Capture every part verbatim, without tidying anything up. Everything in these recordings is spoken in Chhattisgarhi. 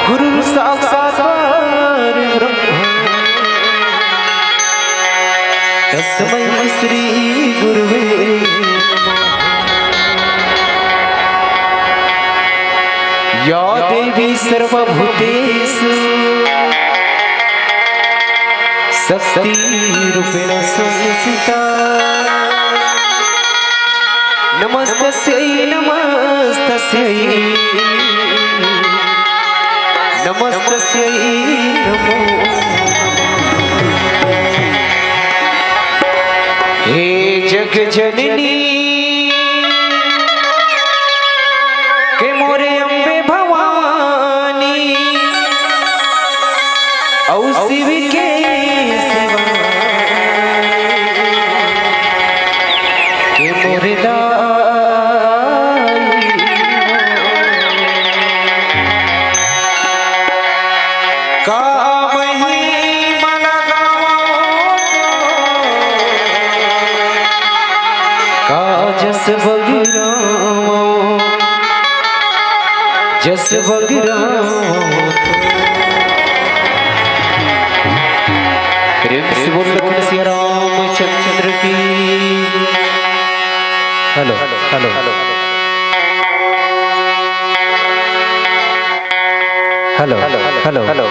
गुरु साक्षात परब्रह्म तस्मै श्री गुरुवे नमः। या देवी सर्वभूतेषु शक्ति रूपेण संस्थिता। नमस्तस्यै नमस्तस्यै नमस्तस्यै नमो। हे जग जननी के मोरे अम्बे भवानी, अउ शिव के सेवा के मोरे दाई। का महिमा लगावं, का जस बगरावं, जस बगरावं। प्रेम से बोल लखन सिया रामचंद्र की। Hello, hello, hello. Hello, hello, hello.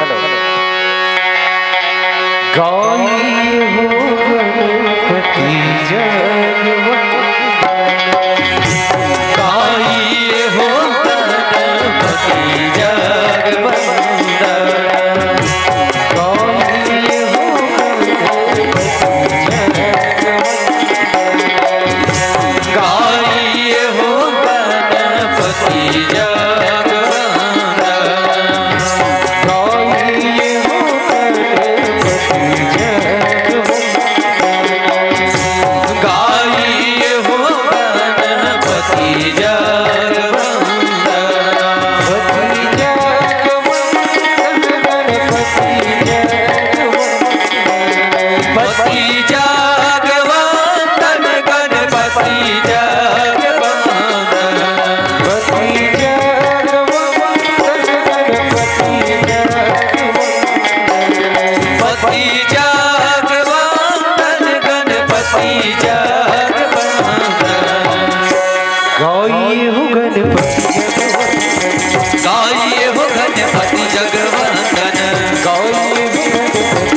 गाइए हो गणपति जगवंदन। गाइए हो गणपति जगवंदन। गाइए हो गणपति जगवंदन। गाइए हो गणपति जगवंदन। गाइए हो गणपति जगवंदन। गाइए हो गणपति जगवंदन। गणपति जगवंदन, गणपति जगवंदन। पति जगवंदन, गणपति जगवंदन। पति जगवंदन, गणपति जगवंदन। पति जगवंदन, गणपति जगवंदन। गाइए हो गणपति जगवंदन। गाइए हो गणपति जगवंदन। गाइए हो गणपति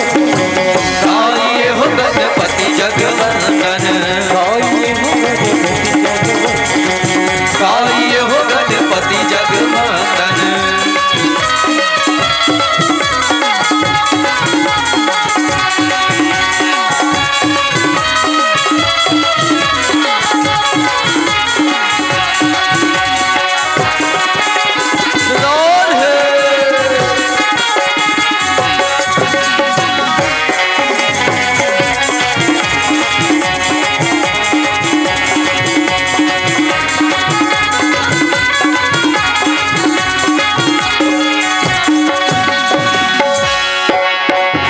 जगवंदन। गाइए हो गणपति जगवंदन। गाइए हो गणपति जगवंदन। गाइए हो गणपति जगवंदन।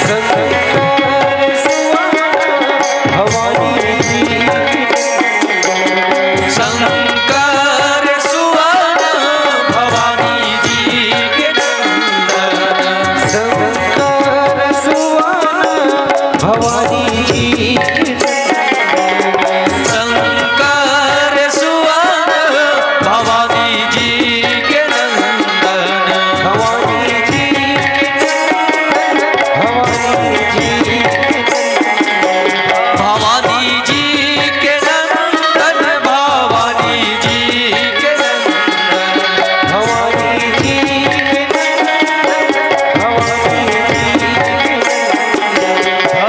शंकर सुवन भवानी जी के नंदन। शंकर सुवन भवानी जी के नंदन। शंकर सुवन भवानी जी के नंदन। शंकर सुवन भवानी जी के नंदन। भवानी जी के नंदन। भवानी जी के नंदन। भवानी जी के नंदन। भवानी जी के नंदन। भवानी जी के नंदन। भवानी जी के नंदन।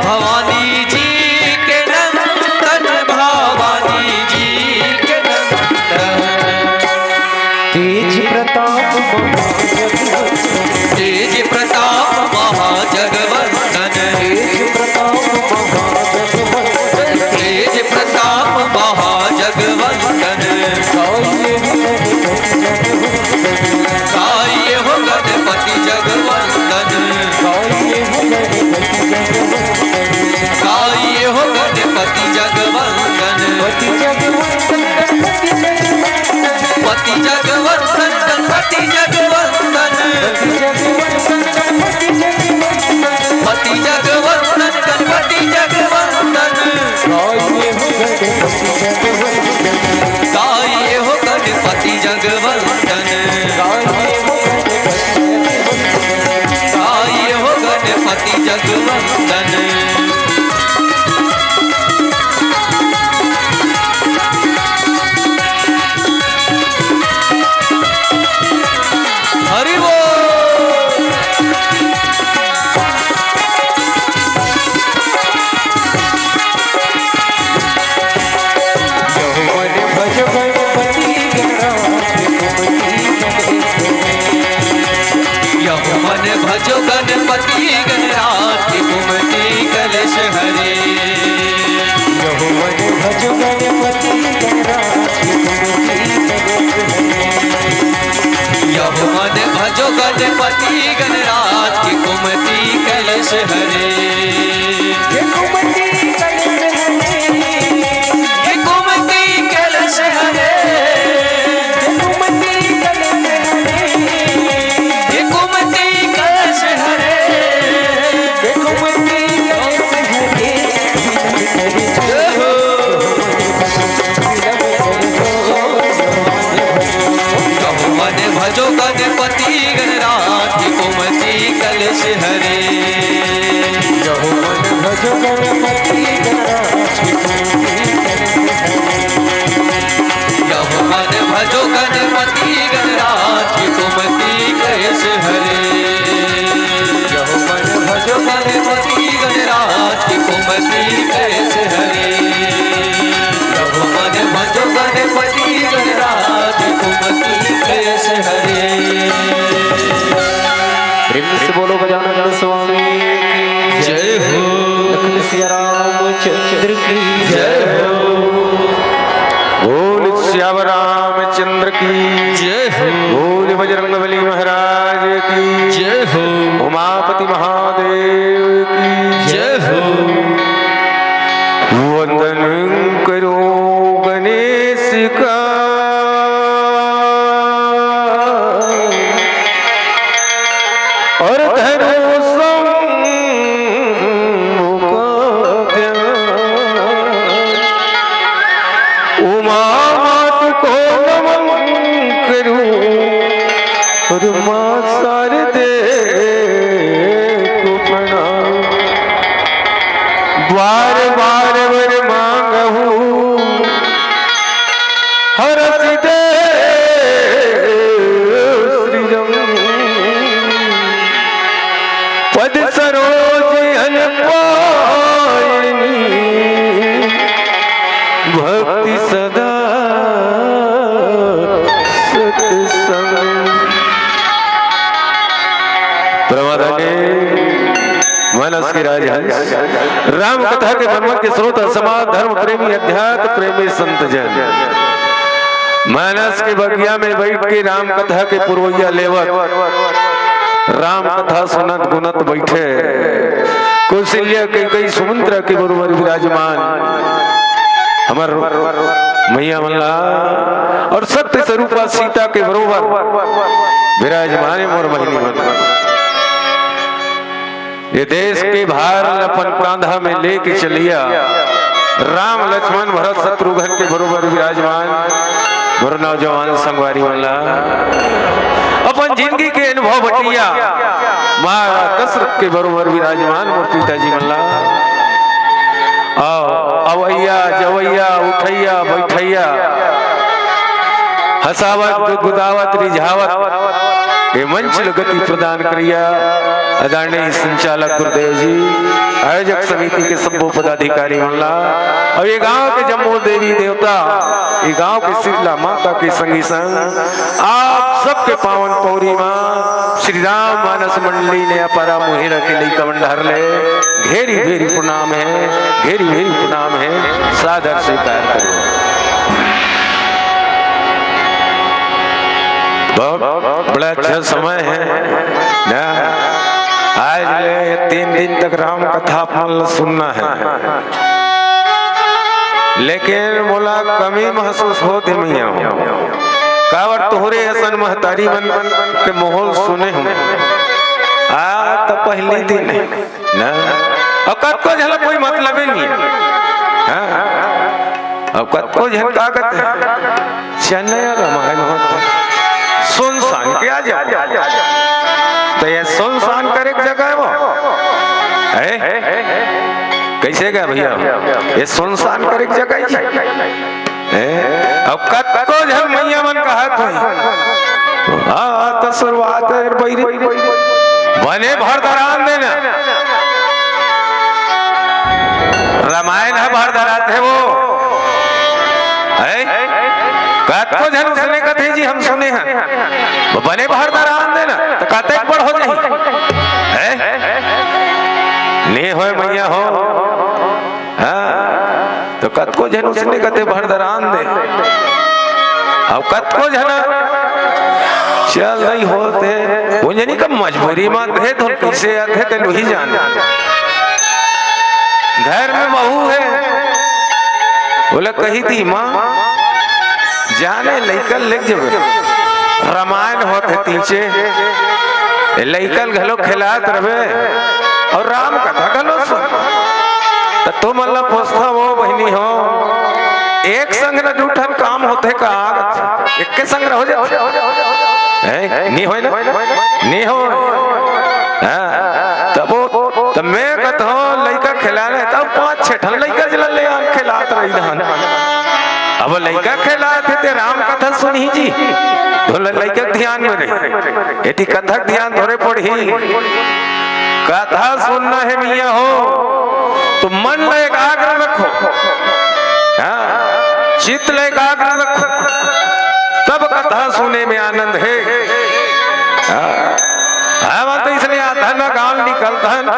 भवानी जी के नंदन, भवानी जी के नंदन। तेज प्रताप महाजगवंदन। तेज प्रताप महाजगवंदन। तेज प्रताप महाजगवंदन। तेज प्रताप महाजगवंदन। गाइए हो गणपति जगवंदन। गाइए हो गणपति जगवंदन। गाइए हो गणपति जगवंदन। गाइए हो गणपति जगवंदन। पति जगवंदन, गणपति जगवंदन। पति जगवंदन, गणपति जगवंदन। जगवंदन। हरि बोल। यहु मन भजो गणपति गणराज कुमति कलेश हरे। यहु मन भजो गणपति गणराज कुमति कलेश हरे। यहु मन भजो गणपति गणराज कुमति कलेश हरे। यहु मन भजो गणपति गणराज कुमति कलेश हरे। हे कुमति कलेश हरे। हे कुमति कलेश हरे। हे कुमति कलेश हरे। हे कुमति कलेश हरे। हे कुमति कलेश हरे। जय हो। यहु मन भजो गणपति गणराज कुमति कलेश हरे। यहु मन भजो गणपति गणराज कुमति कलेश हरे। यहु मन भजो गणपति गणराज कुमति कलेश हरे। यहु मन भजो गणपति गणराज कुमति कलेश हरे। यहु मन भजो गणपति गणराज कुमति कलेश हरे। प्रेम से बोलो गजानन स्वामी की जय हो। लखन सिया रामचंद्र की जय हो। बोल सियावर रामचंद्र की जय हो। बोल बजरंग बली महाराज की जय हो। उमापति महादेव की जय हो। वंदन करो गणेश का और धरो शंभु का ध्यान। उमा मात को नमन करूं और माँ शारदे को प्रणाम। बार बार वर मांगहु हरष दे श्रीरंग। पद सरोज अन पायनी भक्ति सदा सतसंग। परमादरणीय मानस के राजहंस, राम कथा के मर्मज्ञ स्रोत, समाज धर्म प्रेमी, अध्यात्म प्रेमी संत जन, मानस के बगिया में बैठ के राम कथा के पुरवैया लेवत, राम कथा सुनत गुनत बैठे, कौशल्या, कैकई, सुमित्रा के बरोबर विराजमान हमर मैया मन ला और सत्य स्वरूपा सीता के बरोबर विराजमान हे मोर बहिनी मन। ये देश के भार ल अपन कांधा में लेके चलिया राम लक्ष्मण भरत शत्रुघ्न के बरोबर विराजमान मोर नौजवान संगवारी मन ला। अपन जिंदगी के अनुभव बटिया महाराज दशरथ के बरोबर विराजमान मोर पिताजी मन ला। आओ, अवैया, जवैया, उठैया, बैठैया, हंसावत, गुदगुदावत, रिझावत, ये मंच ल गति प्रदान करैया आदरणीय संचालक गुरुदेव जी, आयोजक समिति के सब्बो पदाधिकारी मन ला, अउ ये गांव के जम्मो देवी देवता, ये गांव के शीतला माता के संगी संग आप सबके पावन पौरी मा श्री राम मानस मंडली नयापारा मुहेरा के लइका मन डहर ले घेरी भेरी प्रणाम हे, घेरी भेरी प्रणाम हे, सादर स्वीकार करो। बहुत बड़ा अच्छा समय हे ना, आज ले तीन दिन तक राम कथा अपन ल सुनना हे, लेकिन मोला कमी महसूस होत हे मैया हो, काबर तोहरे असन महतारी मन के मोहल सुने हूँ। आ तो पहली दिन हे ना, अउ कतको झन ला कोई मतलब ही नहीं हे। हाँ, अब कतको झन का कहते हैं, चन्नैया रामायण होता, सुनसान के आ जाओ, तो ये सुनसान करे के जगह हे वो। कइसे गा भइया, ये सुनसान करे के जगह हे। ए, अब कतको झन मइया मन कहत होही, हाँ, त शुरुआत हे बइरी, बने भर दरान देना। रामायण ह भर दरात हे वो, हे? कतको झन उसने कथे जी, हम सुने हन, बने भर दरान देना, त कतेक बड़ हो जाही, हे? नइ होय मइया हो, हाँ, त कतको झन उसने कथे भर दरान दे। अब कतको झन चल नइ होत हे, कोन जनी का मजबूरी म हे, त कइसे आथे, तेन उही जाने। घर में बहू हे, ओला कही दी, माँ, जाने लइका ल लेग जबे, रामायण होत हे तीचे, ए लइका ल घलो खेलात रबे अउ राम कथा घलो सुन। त तुमन ला पूछथंव वो बहिनी हो, एक संग न दू ठन काम होथे का? एके संग हो जाथे? हे, नइ होय ना? नइ होय। हाँ, तब वो, त मैं कहत हंव, लइका खेलाना हे, त पांच छे ठन लइका जेला ले आन खेलात रही धान। अब लइका खेलात हे, ते राम कथा सुनही जी, त लइका के ध्यान में रही, एती कथा के ध्यान थोरे पड़ही। कथा सुनना हे मइया हो, त मन ला एकाग्र रखो, हाँ, चित्त ला एकाग्र रखो, तब कथा सुने में आनंद हे। हाँ, हम त इसने आथन गांव निकलथन,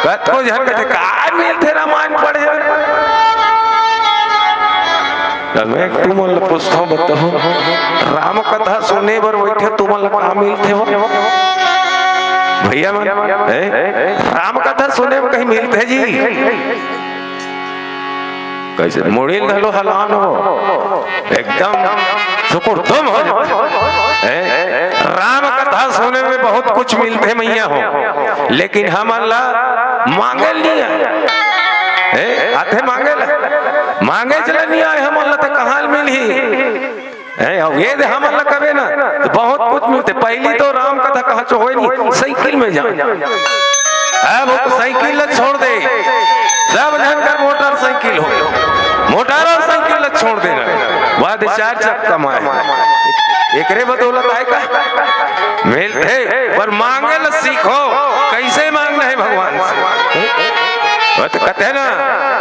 कतको झन कथे, "काय मिलथे रामायण पढ़े?" त मैं तुमन ला पूछथंव, बताहू, राम कथा सुने बर बइठे, तुमन ला का मिलथे वो? भइया मन, ए, राम कथा सुने बर कहीं मिलथे जी? कइसे मुड़ी ल घलो हलान हो, एकदम सुकुर दुम हो जाथे। ए, राम कथा सुने में बहुत कुछ मिलथे मइया हो, लेकिन हमन ला मांगे ल नइ आय। ए, आथे मांगे ला, मांगे च ला नइ आय हमन ला, त कहाँ ले मिलही? ए, अउ ये दे हमन ला कबे ना, त बहुत कुछ मिलथे। पहिली तो राम कथा कहाँ च होय नइ, साइकिल में जान। अब वो साइकिल ला छोड़ दे, सब झन कर मोटरसाइकिल हो, मोटरसाइकिल ला छोड़ देना, बाद चार चक्का में आए। एकरे बदौलत आय का? मिलथे, पर मांगे ल सीखो, कइसे मांगना हे भगवान से। वो त कथे ना,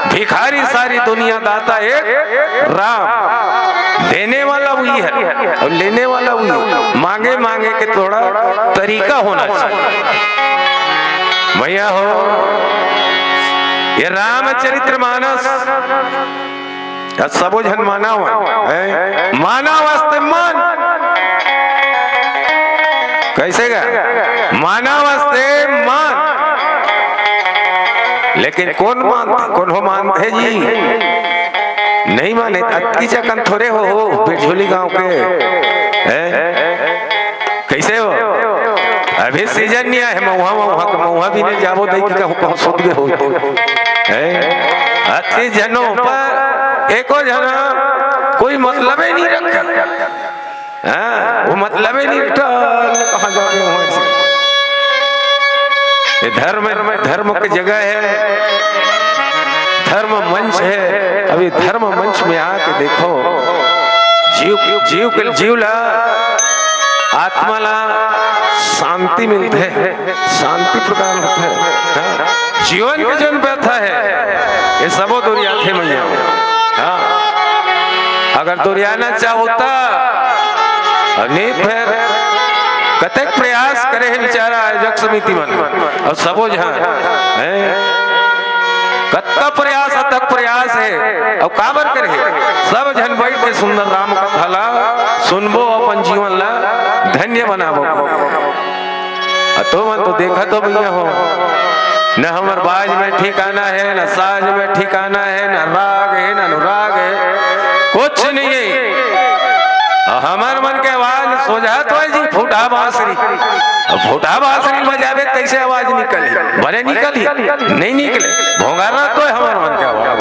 भिखारी सारी दुनिया, दाता एक राम। देने वाला उही हे अउ लेने वाला उही हे। मांगे, मांगे के थोड़ा तरीका होना चाहिए। मइया हो, ये रामचरित्र मानस, त सबो झन मानव, हे? मानव वास्ते मान। कइसे गा? मानव वास्ते मान। लेकिन कोन मानथे? कोनो मानथे जी? नइ माने। अतकी चकन थोरे हो, हो, बिरझोली गांव के। हे? कइसे हो? अभी सीजन नइ आय हे, मउहा, मउहा के, मउहा बीने जाबो दई के कहूँ, कहूँ सुत गे हो। हे? अतकी झनो पर एको झन कोई मतलबे नइ रखे। हाँ, वो मतलबे नइ रखे, कहाँ जाबे वहाँ से। ये धर्म, धर्म के जगह हे, धर्म मंच हे। अभी धर्म मंच में आके देखो, जीव, जीव के, जीव ला, आत्मा ला शांति मिलथे, शांति प्रदान होथे। हाँ? जीवन के जोन व्यथा हे, ये सबो दुरियाथे मइया। हाँ, अगर दुरियाना चाहव त, अउ नइ फेर कतेक प्रयास करे हे बिचारा आयोजक समिति मन अउ सबो झन, हे? कतका प्रयास, अथक प्रयास हे, अउ काबर करे हे? सब झन बइठ के सुंदर राम कथा ला सुनबो, अपन जीवन ला धन्य बनाबो। अ तुमन तो देखत हो भइया हो, न हमर बाज में ठिकाना हे, न साज में ठिकाना हे, न राग हे, न अनुराग हे, कुछ नइ हे। अ हमर मन के आवाज सोझात होय जी, फूटा बांसुरी। अब फूटा बांसुरी बजाबे त कइसे आवाज निकलही? बने निकलही? नइ निकले। भोंगारा तो हे हमर मन के आवाज।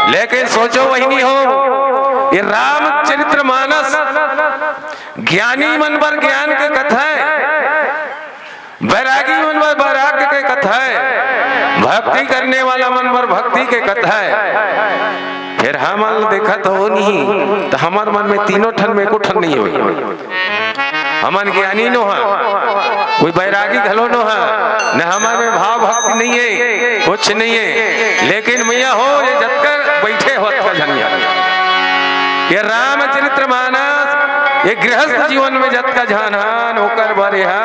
लेकिन सोचो बहिनी हो, ये रामचरित्र मानस ज्ञानी मन बर ज्ञान के कथा हे, बैरागी मन बर बैराग्य के कथा हे, भक्ति करने वाला मन बर भक्ति के कथा हे। फेर हमन ल देखत हो नहीं, त हमर मन में तीनों ठन में एको ठन नहीं होय। हमन ज्ञानी नो हा, कोई बैरागी घलो नो हा, न हमर में भाव भक्ति नहीं हे, कुछ नहीं हे। लेकिन मइया हो, ये जतका बइठे हो, अतका झन हे। ये रामचरित्र मानस, ये गृहस्थ जीवन में जतका झन हन, ओकर बर ये हा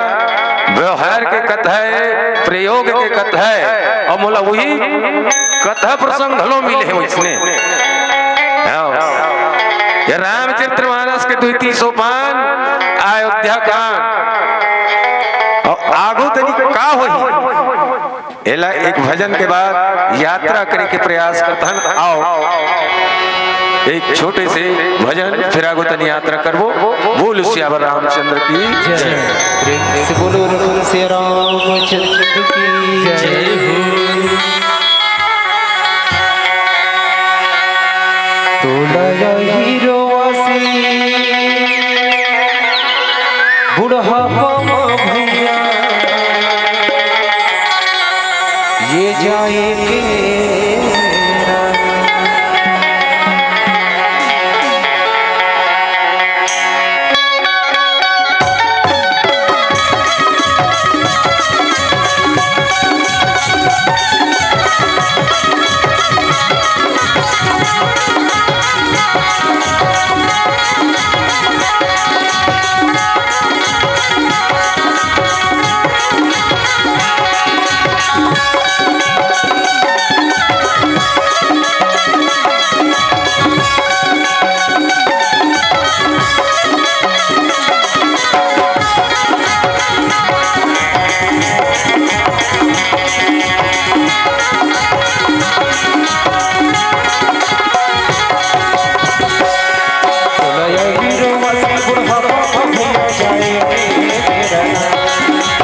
व्यवहार के कथा हे, प्रयोग के कथा हे। अउ मोला वही कथा प्रसंग घलो मिले हे वइसने। हाँ। ये रामचरित्र मानस के द्वितीय सोपान, अयोध्या कांड। अउ आगू तनी का होही, एला एक भजन के बाद यात्रा करे के प्रयास करथन। आओ, एक छोटे से भजन, फिर आगू तनी यात्रा करबो। बोल सियावर रामचंद्र की जय। प्रेम से बोलो रघुवर सिया रामचंद्र की जय हो। तोला या हीरो वासी बुढ़ापा मा भैया, ये जाए के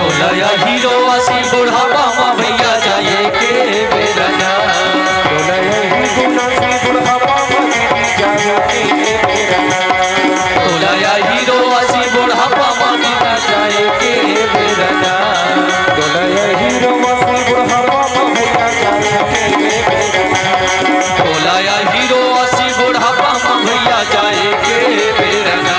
तोला या हीरो वासी बुढ़ापा मा भैया जाए के बेरा ना। तोला या हीरो वासी बुढ़ापा मा दीदी जाए के बेरा ना। तोला या हीरो वासी बुढ़ापा मा दीदी जाए के बेरा ना। तोला या हीरो वासी बुढ़ापा मा भैया जाए के बेरा ना। तोला या हीरो वासी बुढ़ापा मा भैया जाए के बेरा ना।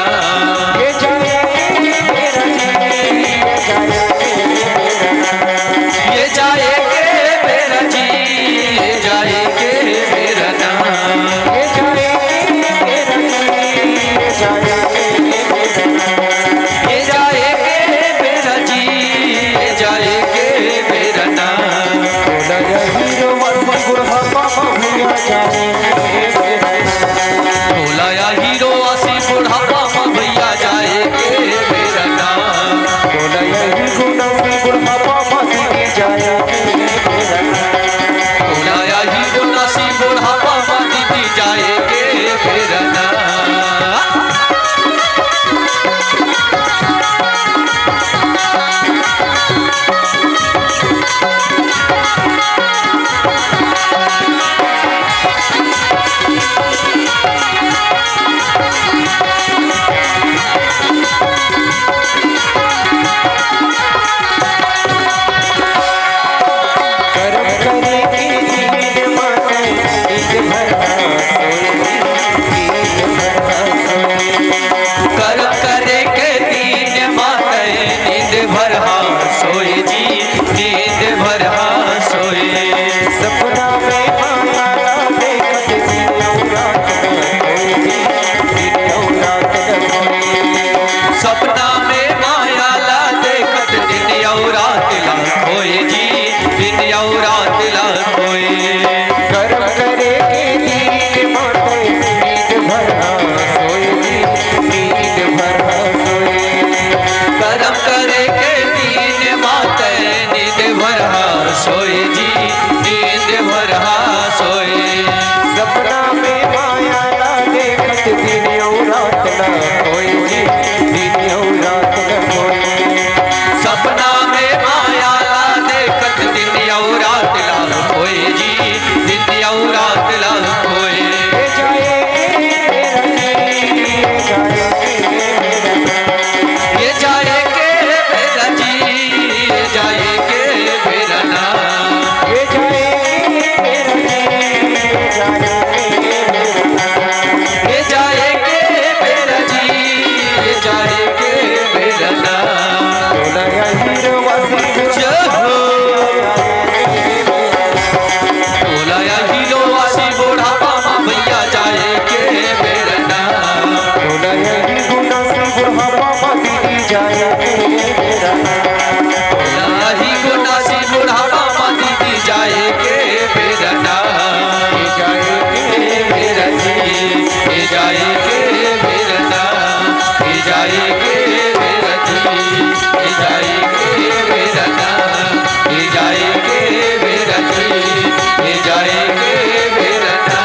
ये जाए के बेरा जी, ये जाए के बेरा ना। ये जाए के बेरा जी, ये जाए के बेरा ना। ये जाए के बेरा जी, ये जाए के बेरा ना। ये जाए के बेरा जी, ये जाए के बेरा ना। तोला या हीरो वासी बुढ़ापा मा भैया जाए के बेरा ना। तोला या हीरो वासी बुढ़ापा मा भैया जाए के बेरा ना। तोला या हीरो वासी बुढ़ापा मा दीदी जाए के बेरा ना। तोला या हीरो वासी बुढ़ापा मा दीदी जाए के बेरा ना। करम करे के दिन माने, नींद भर ना सोए, नींद भर ना सोए। करम करे के दिन माने, नींद भर हा सोए जी, नींद भर हा सोए। सपना में माया ला देखत दिन अउ रात ना सोए जी, दिन अउ रात ना सोए। सपना में माया ला देखत दिन अउ रात ला खोए जी, दिन अउ रात ला खोए। करम करे के दिन माते नींद भर ना सोए जी, नींद भर ना सोए। करम करे के दिन माते नींद भर हा सोए जी, नींद भर हा सोए। सपना में माया ला देखत दिन अउ रात ना खोए जी, दिन अउ रात ना खोए। सपना में माया ला देखत दिन अउ रात ला खोए जी, दिन अउ रात ला खोए। ये जाए के बेरा जी, ये जाए के बेरा। ये जाए के लाही गोनासी बुढ़ापा मा दीदी जाए के बेरा ना। जाए के बेरा जी, जाए के बेरा ना, जाए के बेरा जी, जाए के बेरा ना, जाए के बेरा जी, जाए के बेरा ना।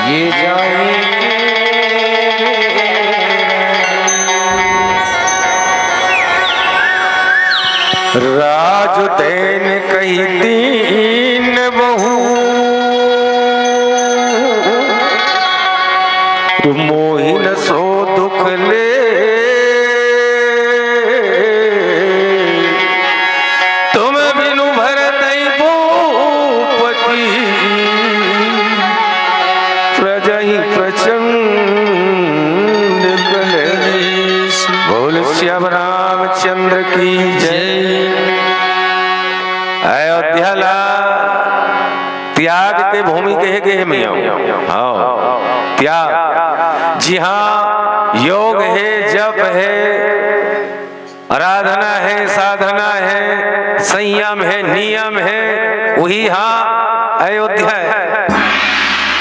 ये जाए के राज तैन कही दीन बहू, मोहिन सो दुख ले। तुम बिनु भरत भूपति, प्रजहि प्रचंड कलेश। बोल श्याम रामचंद्र की जय। अयोध्या ला त्याग के भूमि कहे गे हे मैया। हाँ, त्याग, जिहाँ योग हे, जप हे, आराधना हे, साधना हे, संयम हे, नियम हे, उही हा अयोध्या हे।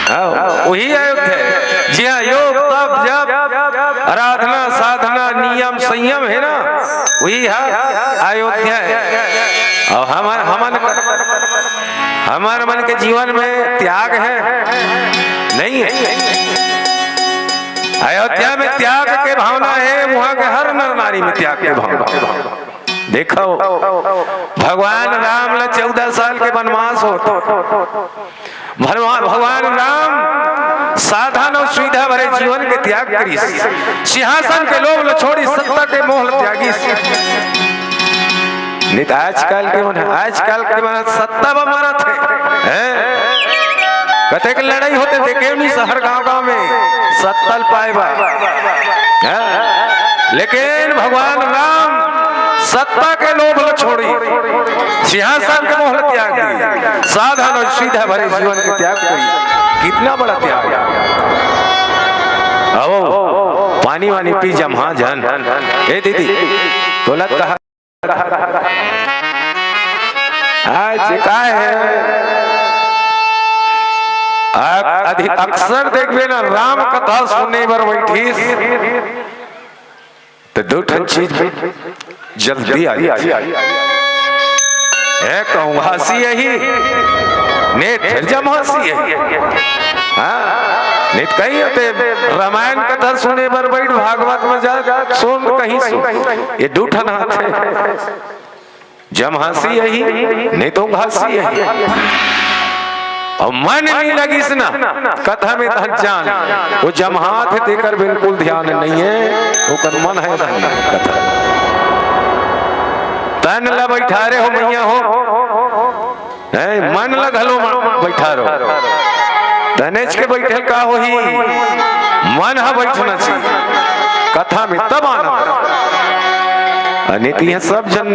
हाँ, उही अयोध्या हे। जिहाँ योग, तप, जप, आराधना, साधना, नियम, संयम हे ना, उही हा अयोध्या हे। अउ हमर, हमन, हमर मन के जीवन में त्याग हे, नहीं हे। अयोध्या में त्याग के भावना हे, उहाँ के हर नर नारी में त्याग के भावना हे। देखव, भगवान राम ला चौदह साल के वनवास होत। भगवान, भगवान राम साधन अउ सुविधा भरे जीवन के त्याग करिस, सिंहासन के लोभ ला छोड़िस, सत्ता के मोह ला त्यागिस। नहीं त आजकल के मन, आजकल के मन सत्ता बर मरत हे, हैं? कतेक लड़ई होथे, देखे नहीं सहर गांव गांव में सत्ता ल पाए बर, हैं? लेकिन भगवान राम सत्ता के लोभ ल छोड़ी, सिंहासन के मोह ल त्याग दी, साधन अउ सुविधा भरे जीवन के त्याग करी। कितना बड़ा त्याग हे। आओ, पानी वानी पी जम्हा झन। ए दीदी, तोला कहा आज का हे? आ-, अधि-, अक्सर देखबे ना, राम कथा सुने बर बैठिस, त दू ठन चीज जल्दी आ जाथे। एक कहूँ हंसी यही, ने फिर जब हंसी यही। हाँ, नहीं त कहीं होते, रामायण कथा सुने बर बैठ, भागवत में जा, सुन, कहीं सुन। ये दू ठन हाथ हे। जम्हासी यही, नहीं तो घासी यही। अउ मन नहीं लगिस ना, कथा में तहन जान, वो जम्हात हे, तेकर बिल्कुल ध्यान नहीं हे, ओकर मन हे, नहीं हे कथा। तन ला बैठारे हो मैया हो, हैं, मन ला घलो म-, बैठारो। तनेच के बैठे का होही, मन ह बैठना चाहिए कथा में, तब आनंद। अ, नहीं त इहाँ सब झन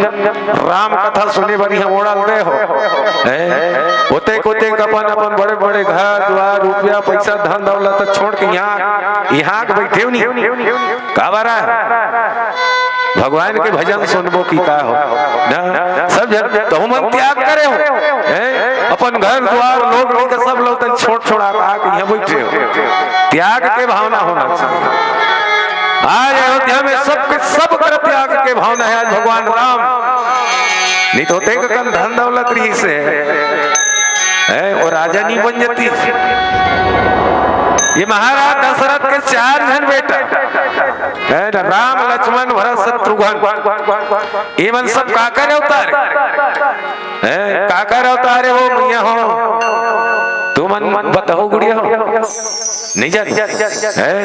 राम कथा सुने बर इहाँ ओड़ल दे हो। हैं? ओतेक ओतेक अपन अपन बड़े बड़े घर दुआर, रुपया पैसा, धन दौलत छोड़ के इहाँ, इहाँ के बैठे हो नहीं। काबर हे? भगवान के भजन सुनबो कि का हो? ना? सब झन तहु मन त्याग करे हो। हैं? अपन घर दुआर, लोग नहीं के सब लोग तन छोड़ छोड़ा के आके इहाँ बैठे हो। त्याग के भावना होना चाहिए। आज अयोध्या में सबके, सब कर त्याग के भावना हे। आज भगवान राम नहीं तो तेक कन धन दौलत रहिसे, हैं, वो राजा नहीं बन जातिस। ये महाराज दशरथ के चार झन बेटा, हैं, राम, लक्ष्मण, भरत, शत्रुघ्न, ये मन सब काकर अवतार? हैं, काकर अवतार हे वो मैया हो? तुमन बताओ गुड़िया हो, नहीं जानी? हैं?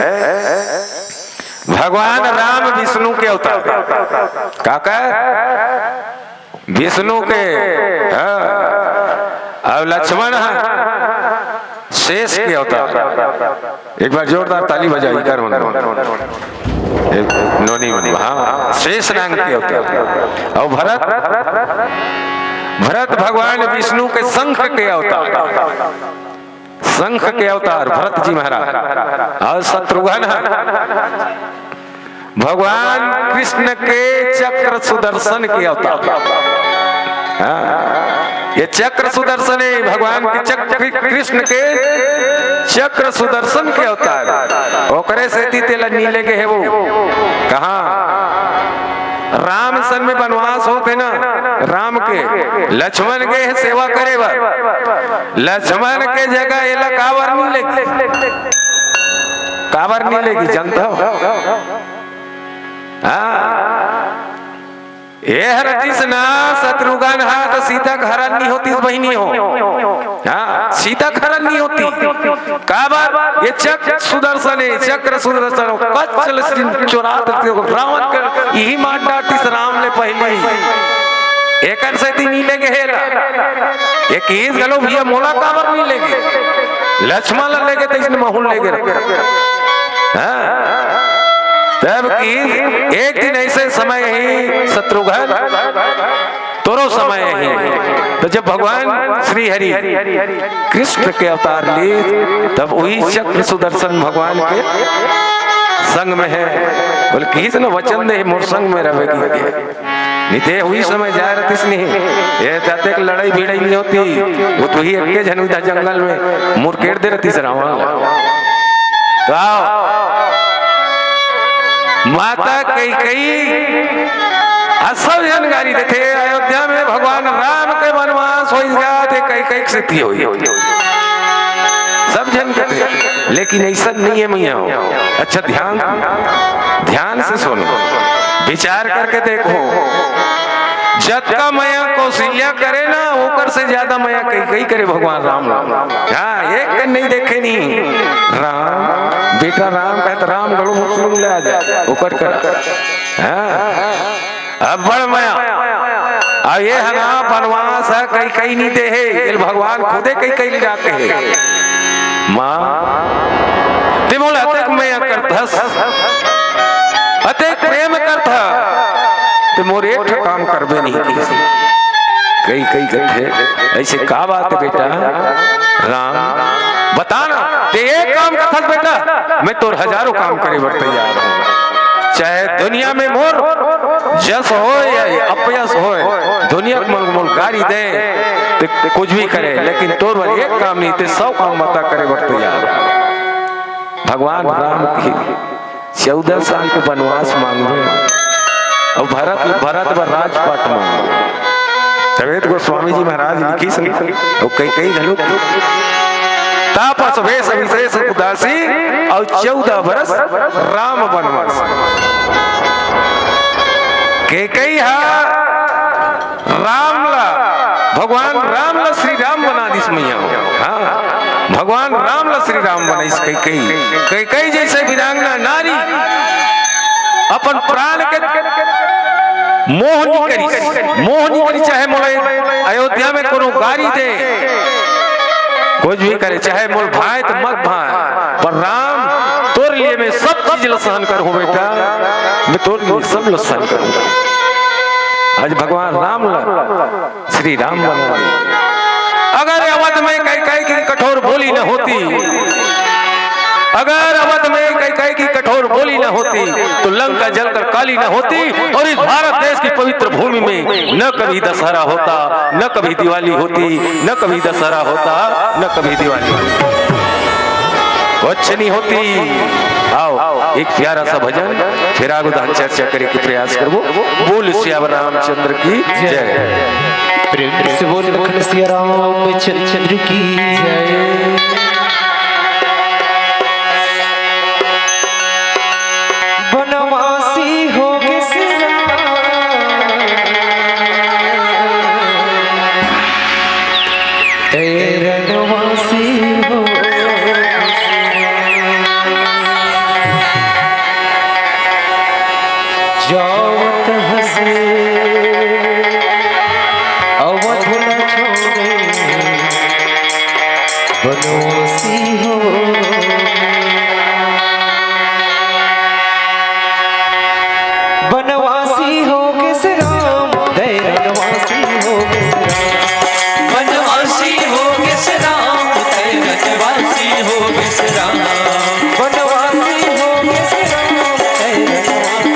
भगवान राम विष्णु के अवतार। काकर? विष्णु के, हाँ। अउ लक्ष्मण ह शेष के अवतार। एक बार जोरदार ताली बजाई कर मन। ए, नोनी मन, हाँ, शेष नांग के अवतार। अउ भरत, भरत भगवान विष्णु के शंख के अवतार। शंख के अवतार भरत जी महाराज। अउ शत्रुघ्न ह भगवान कृष्ण के चक्र सुदर्शन के अवतार। हाँ, ये चक्र सुदर्शन हे, भगवान के चक्र, कृष्ण के चक्र सुदर्शन के अवतार। ओकरे सेती तेला नी ले गे हे वो। कहाँ? राम सन में बनवास होत हे ना, राम के, लक्ष्मण गे हे सेवा करे बर। लक्ष्मण के जगह एला काबर नी ले गे? काबर नी ले गे, जानथव? हाँ। ए हर रतिस ना, शत्रुघ्न हा त सीता के हरण नी होतिस बहिनी हो। हाँ, सीता के हरण नी होतिस। काबर? ये चक्र सुदर्शन हे, चक्र सुदर्शन हो। कच्छ ले चोरात रतिस, रावण के इही मार डारतिस राम ले पहिली। एकर सेती नी ले गे हे ला। ये किहिस घलो भैया मोला काबर नी ले गे? लक्ष्मण ला ले गे त इसने महूं ल ले गे रखे। हाँ। तब कि एक दिन अइसे समय ही शत्रुघ्न, तोरो समय ही। त जब भगवान श्री हरि कृष्ण के अवतार लीस, तब उही चक्र सुदर्शन भगवान के संग में हे। बोले, किहिस न वचन दे, मोर संग में रहबे कहिके। नी ते उही समय जाय रतिस नी। ए, त अतेक लड़ई भिड़ई नी होतिस। वो तो ही एके झन उही जंगल में मुरकेट दे रतिस रावण ला। त आओ, माता कैकेयी असल जानकारी देथे, अयोध्या में भगवान राम के बनवास होइस गा, ते कैकेयी के सेती होइस। सब झन कथे, लेकिन अइसन नइ हे मइया हो। अच्छा, ध्यान, ध्यान से सुनो, विचार करके देखो, जतका मया कौशल्या करे ना, ओकर से ज्यादा मया कैकेयी करे भगवान राम ला। हाँ, एक कन नइ देखे नी। राम, बेटा राम कहे त राम घलो मुसलुम ले आ जाय, ओकर करा। हाँ, अब्बड़ मया। अउ ए हना बनवास ह कैकेयी नी दे हे, एला भगवान खुदे कैकेयी ले जाके हे। माँ, ते मोला अतेक मया करथस, अतेक प्रेम करथस, ते मोर एक ठो काम करबे नहीं किहिस। कैकेयी कथे, अइसे का बात हे बेटा? राम, बता ना, ते एक काम करथस बेटा, मैं तोर हजारों काम करे बर तैयार हूँ। चाहे दुनिया में मोर जस होय या अपयस होय, दुनिया के मोल, मोल गारी दे, ते कुछ भी करे, लेकिन तोर बर एक काम नहीं, ते सौ काम माता करे बर तैयार हूँ। भगवान राम के चौदह साल के बनवास मांगबे, अउ भरत, भरत बर राजपाट मांगबे। तभे तो गोस्वामी जी महाराज लिखिस हे, अउ कैकेयी घलो, तापस वेश विशेष उदासी, अउ चौदह बरस राम बनवास। कैकेयी हा राम ला, भगवान राम ला श्री राम बना दिस मइया हो। हाँ, भगवान राम ला श्री राम बनाइस कैकेयी। कैकेयी जइसे वीरांगना नारी अपन प्राण के मोह नी करिस, मोह नी करिस, चाहे मोला अयोध्या में कोनो गारी दे, कुछ भी करे, चाहे मोला भांय त मत भांय, पर राम, तोर लिए मैं सब चीज ला सहन करहूं बेटा, मैं तोर लिए सब ला सहन करहूं। आज भगवान राम ला श्री राम बना दे। अगर अवध में कैकेयी की कठोर बोली न होती, अगर अवध में कैकेयी की कठोर बोली न होती, तो लंका जलकर काली न होती और इस भारत देश की पवित्र भूमि में न कभी दशहरा होता, न कभी दिवाली होती, न कभी दशहरा होता, न कभी दिवाली होती। कुछ नहीं होती। आओ, एक प्यारा सा भजन, फिर आगू दहन चर्चा करे के प्रयास करबो। बोल सियावर रामचंद्र की जय। प्रेम से बोल लखन सिया रामचंद्र की जय। बनवासी हो के सिया कैरनवासी हो। जावत हंसे अवध न छोड़े बनवासी हो। बनवासी हो के श्री राम, कैरनवासी हो के श्री राम। बनवासी हो के श्री राम, कैरनवासी हो के श्री राम। बनवासी हो के श्री राम, कैरनवासी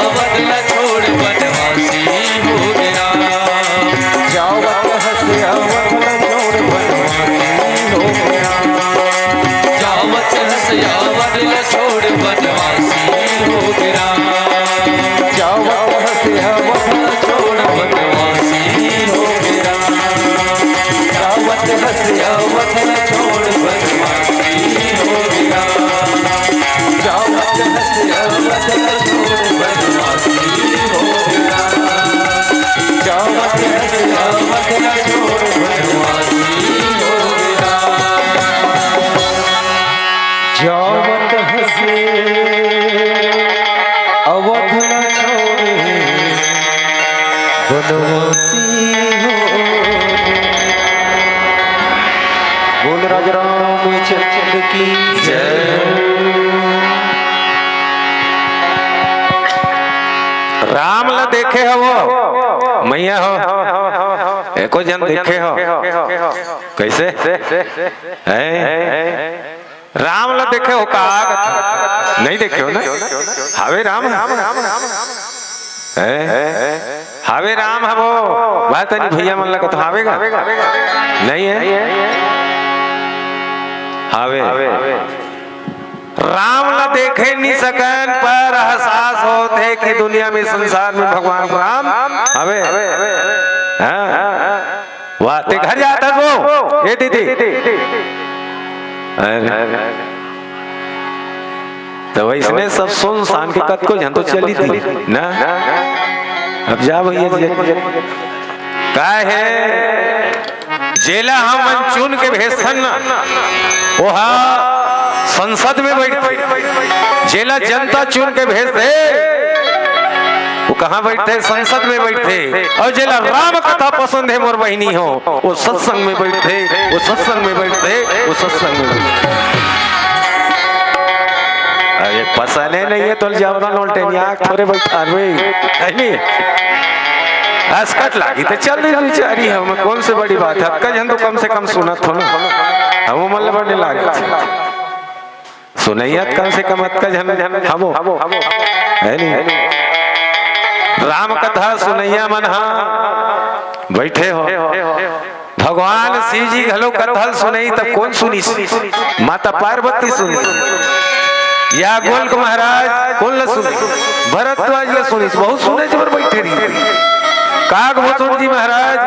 बदला छोड़ बनवासी हो गया। जावत हस अवध ला छोड़ बनवासी हो गया। जावत हस अवध ला छोड़ बनवासी हो गया। जावत हस अवध ला छोड़ बनवासी हो गया। जावत हस अवध ला छोड़ बनवासी हो गया। जावत हस अवध ला छोड़ बनवासी हो गया। जावत हस अवध ला छोड़ बनवासी हो गया। जावत हस अवध ला छोड़ बनवासी हो। बोल राजा रामचंद्र की जय। राम ला देखे हो वो, मैया हो, एको झन देखे हो? कैसे? हैं? राम ला देखे हो का? नहीं देखे हो ना? हावे राम, हैं? हावे राम हवो। बात नहीं भैया मन ला कथों हावे गा? नहीं है? हावे। राम ला देखे नहीं सकन, पर एहसास होथे कि दुनिया में, संसार में भगवान राम हवे। हाँ। वाह, ते घर जात हस वो, ए दीदी। अरे। त वइसने सब सुन सान के कतको झन तो चली दी ना। अब जा भैया जी। का हे, जेला हमन चुन के भेजथन ना, ओहा संसद में बइठथे। जेला जनता चुन के भेजथे, वो कहाँ बइठथे? संसद में बइठथे। अउ जेला राम कथा पसंद हे मोर बहिनी हो, वो सत्संग में बइठथे, वो सत्संग में बइठथे, वो सत्संग में बइठथे। अरे पसंद हे नहीं हे तो जावरा नोलटे, यहाँ थोरे बइठारबे, है नहीं? असकट लागी त चल दे बिचारी, हम कौन से बड़ी बात हे, अतका झन तो कम से कम सुनत हो ना, हम मन ल बड़े लागत हे। सुनइया त कम से कम अतका झन हवो, है नहीं? राम कथा सुनइया मन हा बइठे हो। भगवान शिव जी घलो कथा ल सुनई, त कोन सुनिस? माता पार्वती सुनिस, या गोलक महाराज कोन ल सुनिस? भरद्वाज ल सुनिस। बहुत सुने बर बइठे रहिस। काग भुसुंडी जी महाराज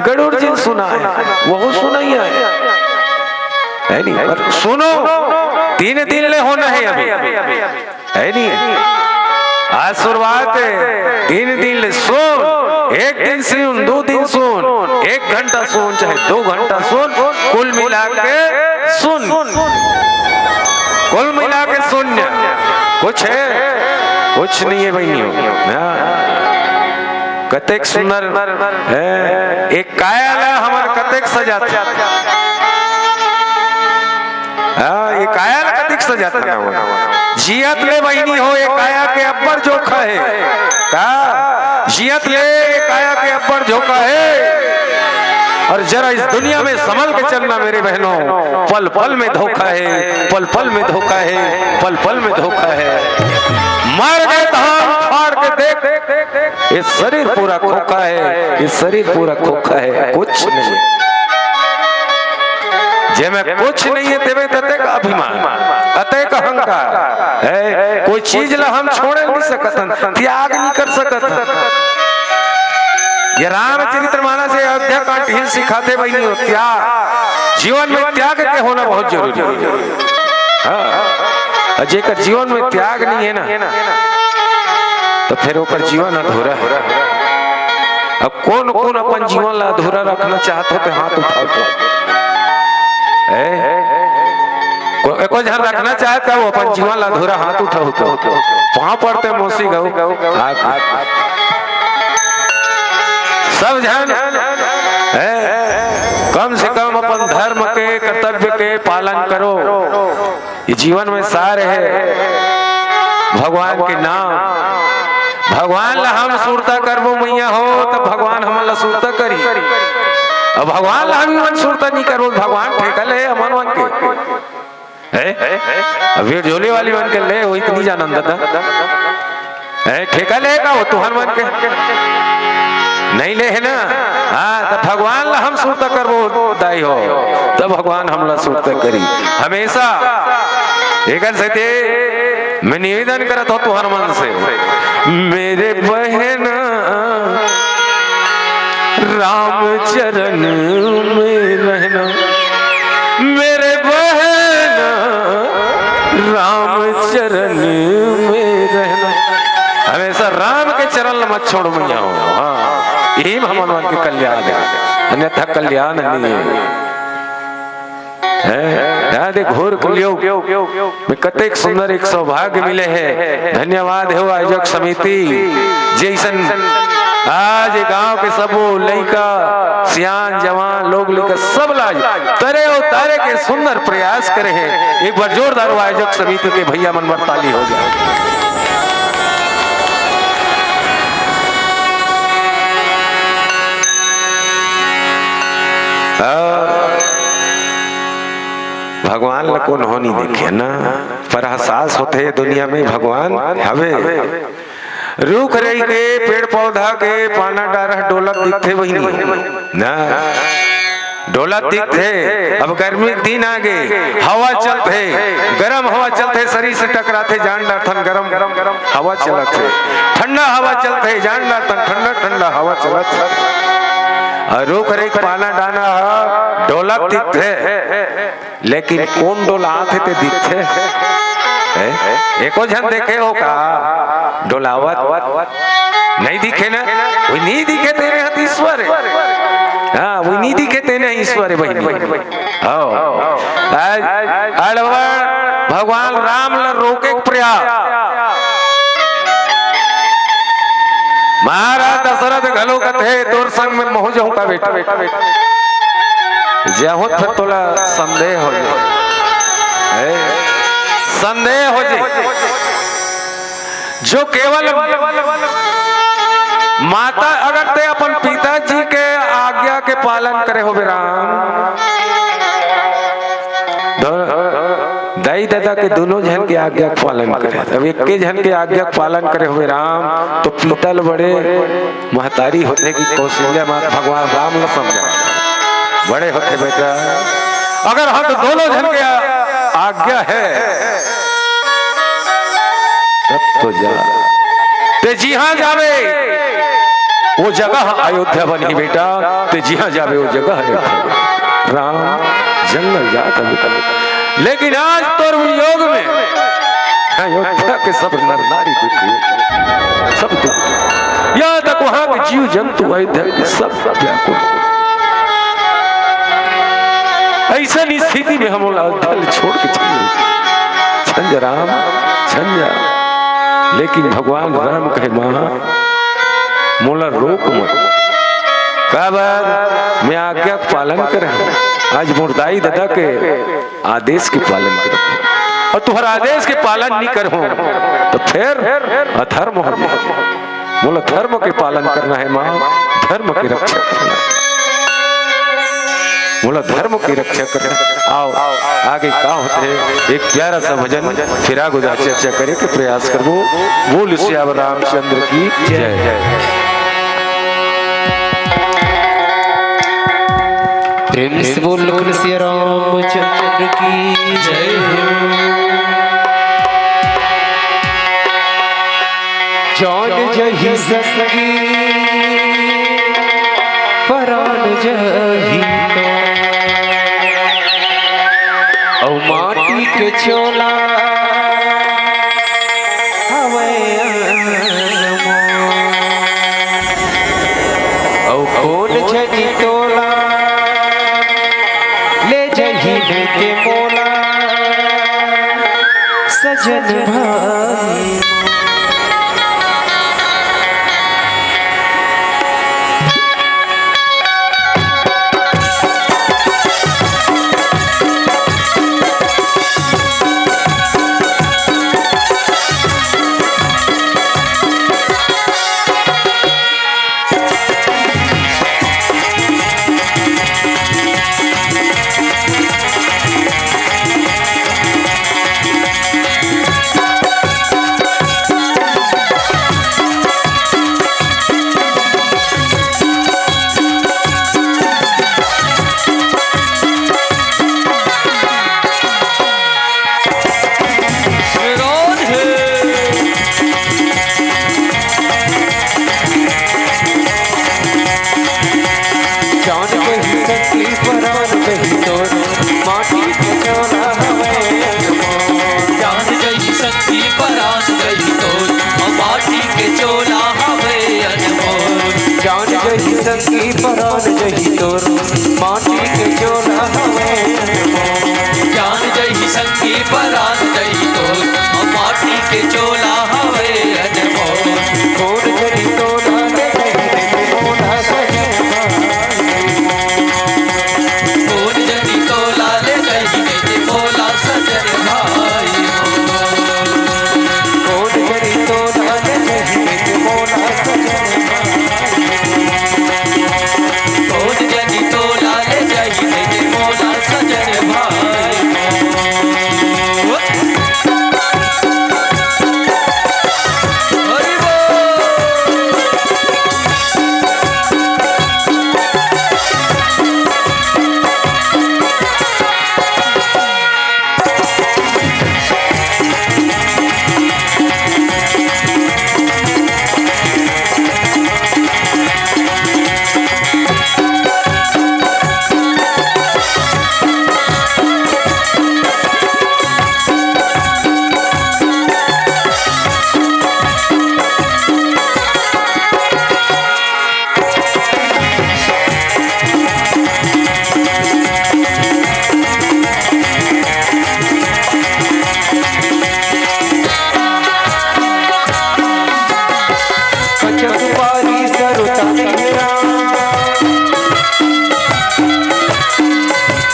गरुड़ जी ल सुनाय, वहू सुनइया हे। है नहीं? पर सुनो, तीन दिन ले होना हे अभी। है नहीं? आज शुरुआत हे, तीन दिन ले सुन, एक दिन सुन, दो दिन सुन, एक घंटा सुन, चाहे दो घंटा सुन, कुल मिला के सुन, कुल मिला के सुन। कुछ हे? कुछ नहीं हे बहिनी हो। हाँ। कतेक सुंदर हे। एक काया ला हमन कतेक सजाथन। हाँ, ये काया ला कतिक सजाथन ना वो। जियत ले बहिनी हो, ये काया के अब्बड़ जोखा हे। का? जियत ले ये काया के अब्बड़ जोखा हे। और जरा इस दुनिया में संभल के चलना मेरे बहनों, पल पल में धोखा हे, पल पल में धोखा हे, पल पल में धोखा हे। मर गे त हाथ फाड़ के देख, ये शरीर पूरा खोखा हे, ये शरीर पूरा खोखा हे, कुछ नहीं हे। जेमे कुछ नहीं हे, तेमे ततेक अभिमान, अतेक अहंकार हे, कोई चीज ला हम छोड़े नहीं सकत हन, त्याग नहीं कर सकत हन। ये रामचरित मानस, ये अयोध्या कांड ही सिखाथे बहिनी हो, त्याग। जीवन में त्याग के होना बहुत जरूरी हे। हाँ। अउ जेकर जीवन में त्याग नहीं हे ना, त फेर ओकर जीवन अधूरा हे। अब कोन कोन अपन जीवन ला अधूरा रखना चाहत हो, ते हाथ उठाओ तो। ए? को-, एको झन रखना चाहत हे, वो अपन जीवन ला अधूरा, हाथ उठाओ तो। पाँव पड़थे मौसी गऊ। हाथ। सब झन, ए? कम से कम अपन धर्म के, कर्तव्य के पालन करो। ये जीवन में सार हे भगवान के नाम। भगवान ला हम सुरता करबो मैया हो, त भगवान हमन ला सुरता करही। अउ भगवान ला हमन सुरता नहीं करबो, भगवान ठेका ले हमन मन के। हे? अब ये झोले वाली मन के ले, वो इतनी जानन दादा। ए, ठेका ले का हो तुहर मन के? नहीं ले हे ना? हाँ, त भगवान ला हम सुरता करबो, दाई हो, त भगवान हमला सुरता करी। हमेशा एकर सेती मैं निवेदन करत हो तुहर मन से, मेरे बहना राम चरण में रहना, मेरे बहना राम चरण में रहना। हमेशा राम के चरण ल मत छोड़ मैया हो। हाँ, इही म हमन मन के कल्याण हे, अन्यथा कल्याण नहीं हे। हैं? याद हे घोर कलयुग में कतेक सुंदर एक सौभाग्य मिले हे। धन्यवाद हे वो आयोजक समिति, जइसन आज गांव के सबो लइका, सियान, जवान, लोग लइका सब ला आज तरे अउ तारे के सुंदर प्रयास करे हे। एक बार जोरदार वो आयोजक समिति के भैया मन बर ताली हो जाए। अउ भगवान ला कोनो नइ देखे ना, पर एहसास होथे दुनिया में भगवान हवे। रूख रई के, पेड़ पौधा के पाना डारा डोलत दिखथे बहिनी ना, डोलत दिखथे। अब गर्मी के दिन आगे, हवा चलथे, गरम हवा चलथे, शरीर से टकराथे, जान डारथन गरम हवा चलत हे, ठंडा हवा चलथे, जान डारथन ठंडा ठंडा हवा चलत हे। अउ रूख रई के पाना डारा ह डोलत दिखथे, लेकिन कोन डोलात हे ते दिखथे? हैं? एको झन देखे हो का डोलावत? नइ दिखे ना? वो नइ दिखे तेने ह त ईश्वर हे। हाँ, वो नइ दिखे तेने ह ईश्वर हे बहिनी। हाँ। आज अड़बड़ भगवान राम ला रोके के प्रयास। महाराज दशरथ घलो कथे, तोर संग में महूं जाहूं का बेटा? जाहूं त फेर तोला संदेह हो जाय। ए, संदेह हो जाय। जो केवल माता, अगर ते अपन पिताजी के आज्ञा के पालन करे होबे राम, दो-, दाई ददा के दूनों झन के आज्ञा के पालन करे। अब एके झन के आज्ञा के पालन करे होबे राम, तो पिता ल बड़े महतारी होथे कि कौशल्या माँ भगवान राम ल समझा बड़े होथे बेटा। अगर हम दूनों झन के आ-, आज्ञा हे, तब तो जा। ते जिहां जाबे, वो जगह अयोध्या बनही बेटा। ते जिहां जाबे, वो जगह अयोध्या बनही। राम जंगल जात हे बेटा। लेकिन आज तोर वियोग में अयोध्या के सब नर नारी दुखी हे, सब दुखी। यहां तक वहां के जीव जंतु अयोध्या के सब व्याकुल। अइसन स्थिति में हमन ला अयोध्या ल छोड़ के चले झन जा राम, झन जा। लेकिन भगवान राम कहे, माँ, मोला रोक मत। काबर? मैं आज्ञा के पालन करे हंव। आज मोर दाई ददा के आदेश के पालन करे हंव, अउ तुंहर आदेश के पालन नइ करहूं, त फेर अधर्म हो जाय। मोला धर्म के पालन करना हे माँ, धर्म के रक्षा करना हे। मोला धर्म के रक्षा करना हे। आओ, आगे का होथे, एक प्यारा सा भजन, फिर आगू जा चर्चा करे के प्रयास करबो। बोल सियावर रामचंद्र की जय। प्रेम से बोल सिया रामचंद्र की जय हो। जान जही संगी, परान जही तो, अउ माटी के चोला हवय अनमोल। अउ कोन झनी तोला ले जही लेके मोला सजन भाई। संगी परान जही तोर, माटी के चोला हवे अनमोल। जान जही संगी परान जही तोर, माटी के चोला हवे अनमोल। कोन जनी तोला ले जही मोला सजन भाई। कोन जनी तोला ले जही मोला सजन भाई। कोन जनी तोला ले जही मोला सजन भाई। कोन जनी तोला ले जाही रे मोला सजन भाई। हरि बोल। कच्चा सुपारी सरुता नहीं राम,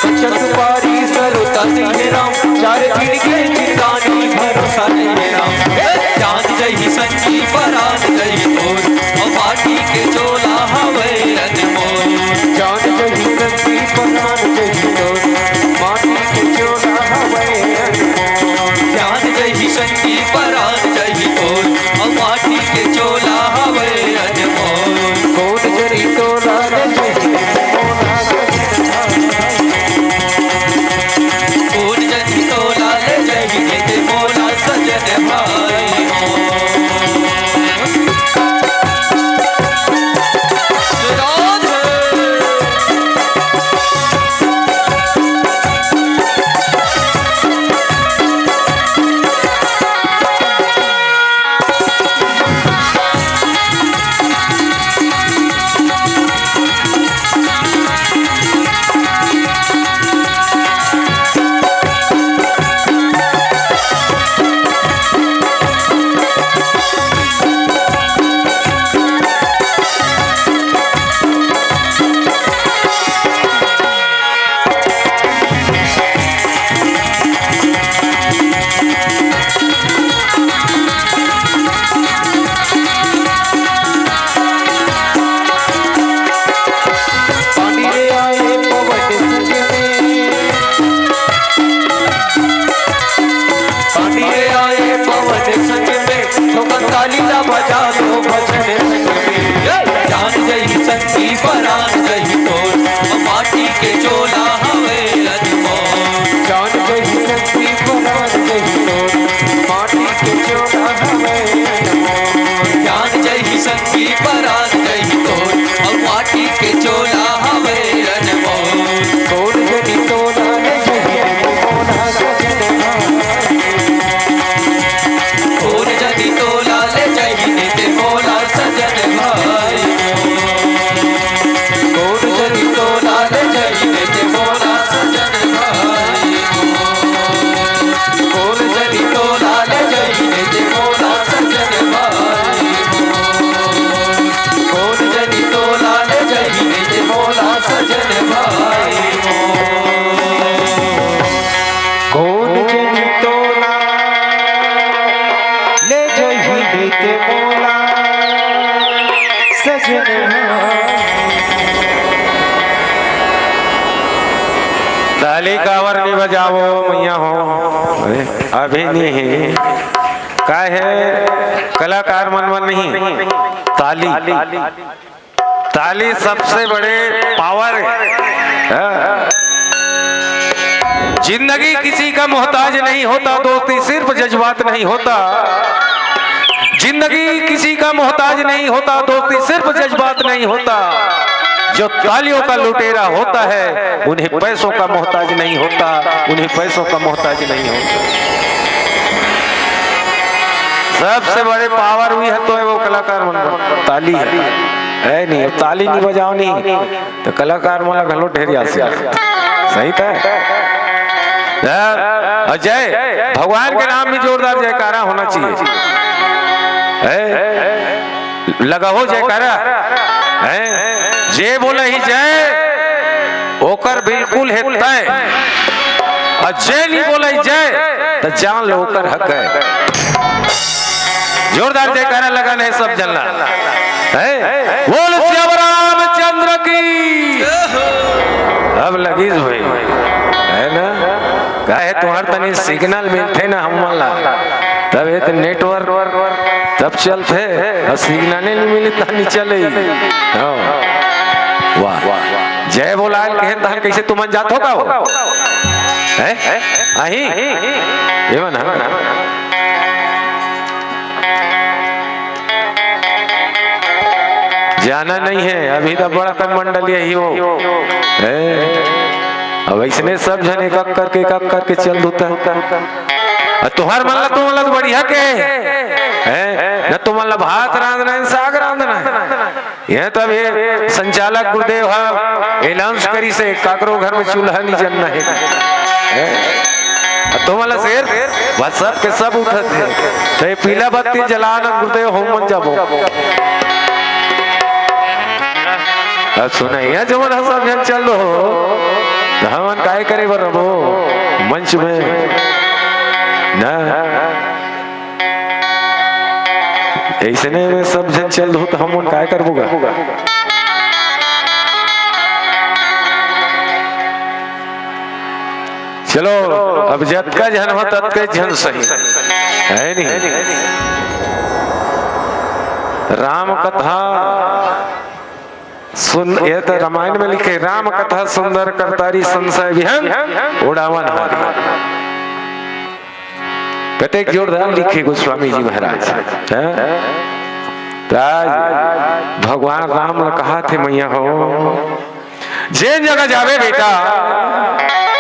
कच्चा सुपारी सरुता नहीं राम, चार दिन के ठिकानी भरोसा नहीं राम। ए, जान जही संगी परान जही तोर, ओ माटी के चोला हवे अनमोल। जान जही संगी परान जही तोर, माटी के चोला हवे अनमोल। जान जही संगी परान जही तोर, ओ माटी के चोला हवे अनमोल। कोन जनी तोला ले जही मोला सजन भाई। कोन जनी तोला ले जही मोला सजन भाई। राधे। पानी रे आए पवन संग में, पानी रे आए पवन संग में, तो ताली ला बजा दो भजन संग में। जान जही संगी परान जही तोर, माटी के चोला हवे अनमोल। जान जही संगी परान जही तोर, माटी के चोला हवे अनमोल। जान जही संगी परान जही तोर, अउ माटी के चोला हवे अनमोल। कोन जनी तोला ले जही मोला सजन भाई। कोन जनी तोला ले जही मोला सजन भाई। कोन जनी तोला ले जही मोला सजन भाई। कोन जनी तोला ले जही मोला सजन भाई। कोन जनी तोला ले जही मोला सजन भाई। कोन जनी तोला ले जही मोला सजन भाई। ताली काबर नहीं बजावो मैया हो। अरे, अभी नहीं हे। का हे, कलाकार मन मन नहीं, ताली, ताली सबसे बड़े पावर हे। हाँ। जिंदगी किसी का मोहताज नहीं होता दोस्ती, सिर्फ जज्बात नहीं होता। जिंदगी किसी का मोहताज नहीं होता दोस्ती, सिर्फ जज्बात नहीं होता। जो तालियों का लुटेरा होता है, उन्हें पैसों का मोहताज नहीं होता, उन्हें पैसों का मोहताज नहीं होता। सबसे बड़े पावर भी हे तो हे वो कलाकार मन, ताली हे। है नहीं, अब ताली नहीं बजाओ नहीं, तो कलाकार मन ला घलो ढेर याद से। सही था। और जय भगवान के नाम में जोरदार जयकारा होना चाहिए। है? लगाहो जयकारा। है? जे बोलही जय, ओकर बिल्कुल हे तय। और जे नहीं बोलही जय, तो जान लो ओकर हक है। जोरदार जयकारा लगाना है सब झन ला। है? बोल सियावर रामचंद्र की। अब लगिस भाई, है ना? काहे तुम्हार तनी सिग्नल मिलथे ना हमन ला, तब ये तो नेटवर्क तब चलथे, और सिग्नल नहीं मिली तब नहीं चले। हाँ। वाह, जय बोलाल कहे तहन कैसे तुमन जात हो का हो? हैं? अही? ये मन, हाँ। जाना नहीं है, अभी तो बड़ा कन मंडली ही हो। हैं? अब ऐसने सब झन एक एक करके, एक एक करके चल दूता है। और तुहार मन ला, तुमन ला तो बढ़िया के है, न तुमन ला भात रांधना है, साग रांधना है। ये तो अभी संचालक गुरुदेव हा announce करिस हे, काकरो घर में चूल्हा नहीं जलना है। हैं? अउ तुमन ला शेर, बस सब के सब उठत हे। तो ये पीला बत्ती जलाना गुरुदेव, हमन जाबो। अब सुनइया जमन ह सब झन चल दो, तो हमन काय करे बर रबो मंच में? ना। अइसने में सब झन चल दो, तो हमन काय करबो गा? चलो, अब जतका झन हो, ततके झन सही, है नहीं? राम कथा सुन, ये तो रामायण में लिखे, "राम कथा सुंदर करतारी, संशय विहन उड़ावन हारी।" कतेक जोरदार लिखे गोस्वामी जी महाराज, हैं? तो आज भगवान राम ने कहा थे, "मैया हो, जेन जगह जाबे बेटा,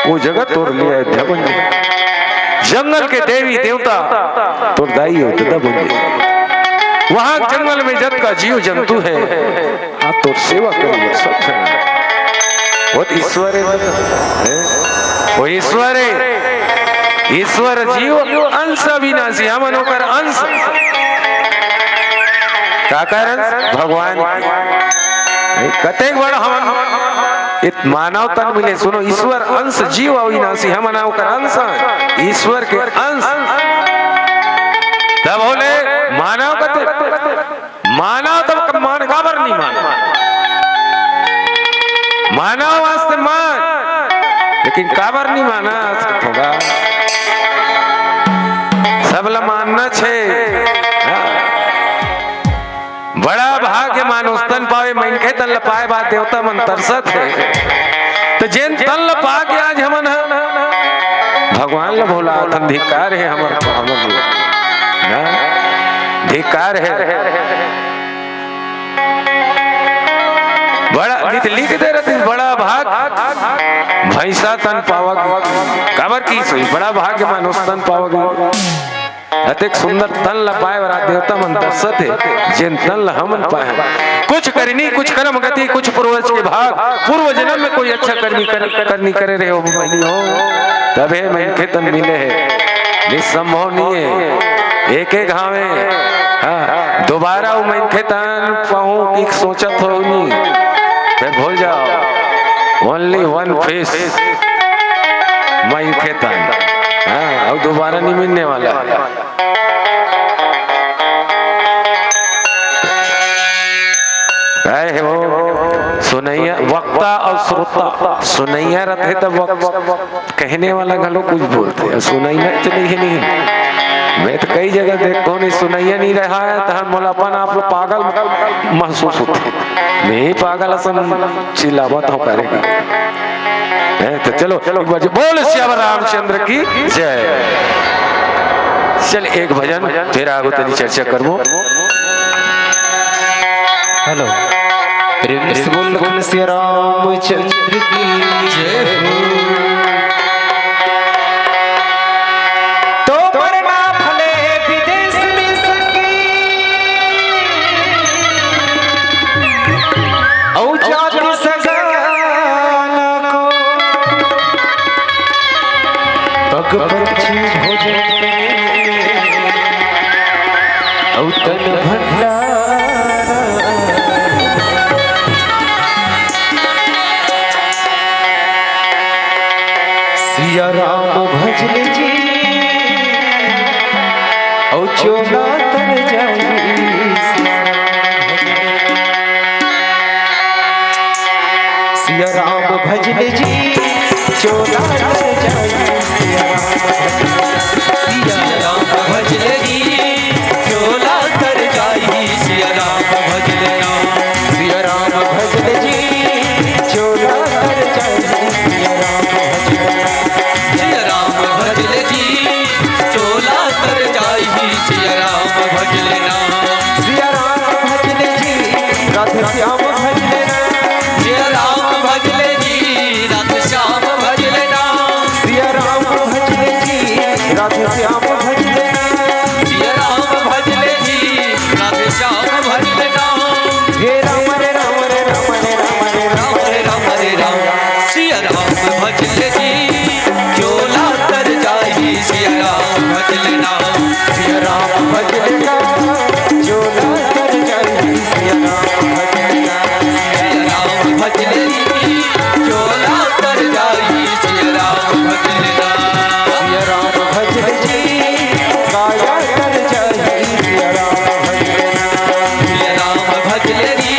वो जगह तोर लिए अयोध्या बन जाए। जंगल के देवी देवता तोर दाई अउ ददा बन जाए। वहां जंगल में जतका जीव जंतु है, हाँ, तोर सेवा करे बर सब झन।" वो तो ईश्वर है, हैं? वो ईश्वर है। ईश्वर जीव अंश अविनाशी, हमन ओकर अंश। काकर अंश? भगवान के। कतेक बड़ हमन, इत मानव तन मिले। सुनो, ईश्वर अंश जीव अविनाशी, हमन ओकर अंश, ईश्वर के अंश। तब बोले मानव कते माना तब क-, मान काबर नहीं माना? माना वास्ते मान, लेकिन काबर नहीं माना? थोड़ा सबला मानना छे। हाँ। बड़ा भाग्य मानुष तन पावे, मनखे तन ल पाए बाद देवता मन तरसत हे। तो जेन तन ल पा के आज हमन ह भगवान ल भुलाथन, धिक्कार हे हमर, हमर ना, धिक्कार हे। बड़ा नित लिख दे रहते, बड़ा भाग भैंसा तन पावग, काबर की सोई, बड़ा भाग्य मानुष तन पावग। अतेक सुंदर तन ल पाए वाला देवता मन तरसत हे, जेन तन ल हमन पाए। कुछ करनी, कुछ कर्म गति, कुछ पूर्वज के भाग, पूर्व जन्म में कोई अच्छा करनी कर, करनी करे रहे हो बहिनी हो, तभे मनखे तन मिले हे, निसंभव नहीं है। एक एक घावे, हाँ, दोबारा वो मनखे तन पाहूं की सोचत हो नहीं, फिर भूल जाओ। Only one face, मनखे तन, हाँ, और दोबारा नहीं मिलने वाला। काय हे वो? सुनइया, वक्ता और श्रोता। सुनइया रथे तब वक-, कहने वाला घलो कुछ बोलथे, और सुनइया तो नहीं है, नहीं। मैं तो कई जगह देखो नहीं, सुनइया नहीं रहा है, तो हम मोला अपन आप ला पागल महसूस होथे। मैं ही पागल असन चिल्लावत हूँ करे। हैं, तो चलो, एक बार जो बोल सियावर रामचंद्र की जय। चल, एक भजन, फिर आगो तनी चर्चा करबो। हेलो, प्रेम से बोल लखन सिया रामचंद्र की जय हो। तो मरना भले विदेश में सकी, तन भंडार। सिया राम भजले जी, अउ चोला तर जाही। सिया राम भजले जी, चोला तर जाही। सिया राम भजले जी, चोला तर जाही। सिया राम भजले ना, सिया राम भजले जी, चोला तर जाही। सिया राम भजले ना, सिया राम भजले जी, चोला तर जाही। सिया राम भजले ना, सिया राम भजले जी, राधे श्याम भजले ना। सिया राम भजले जी, राधे श्याम भजले ना। सिया राम भजले जी, राधे श्याम भजले ना। सिया राम भजले जी, राधे श्याम भजले ना। हे राम रे राम रे राम रे राम रे राम रे राम रे राम। सिया राम भजले जी, चोला तर जाही। सिया राम भजले ना, सिया राम भजले ना, चोला तर जाही। सिया राम भजले ना, सिया राम भजले जी, चोला तर जाही। सिया राम भजले ना, सिया राम भजले जी, काया तर जाही। सिया राम भजले ना, सिया राम भजले जी,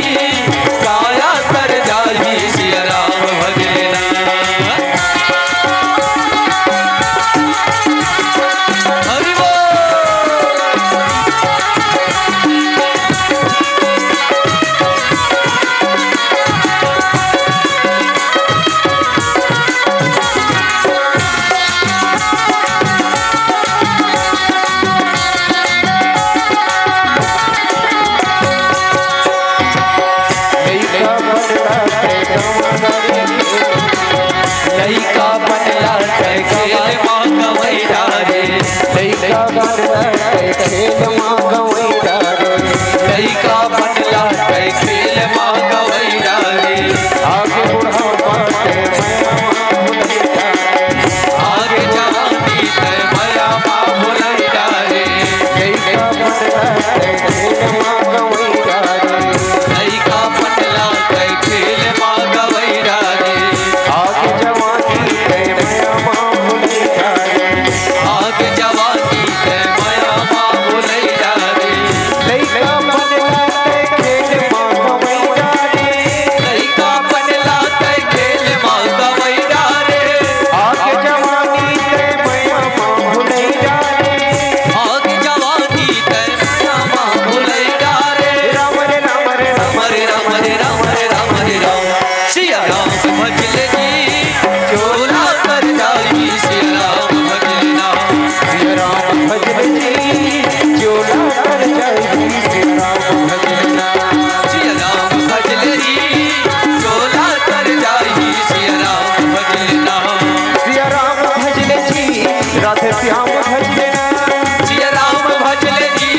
काया तर जाही। सिया राम भजले ना। हरि बोल। लइका बनला तै खेल मा गवई डारे। लइका बनला तै खेल मा गवई डारे। लइका बनला तै खेल मा गवई डारे। आगे बुढ़ापा तै मया मा भुलई डारे। आगे जवानी तै मया मा भुलई डारे। लइका बनला तै खेल मा गवई डारे। लइका बनला तै खेल मा गवई डारे। आगे जवानी तै मया मा भुलई डारे। आगे जवानी तै मया मा भुलई डारे। लइका बनला तै खेल मा गवई डारे। लइका बनला तै खेल मा गवई डारे। आगे जवानी तै मया मा भुलई डारे। आगे जवानी तै मया मा भुलई डारे। राम रे राम रे राम रे राम रे राम रे राम रे राम। सिया राम भजले जी, चोला तर जाही। सिया राम भजले ना। सिया राम भजले जी, चोला तर जाही। सिया राम भजले ना। सिया राम भजले जी, चोला तर जाही। सिया राम भजले ना। सिया राम भजले जी, राधे श्याम भजले ना। सिया राम भजले जी,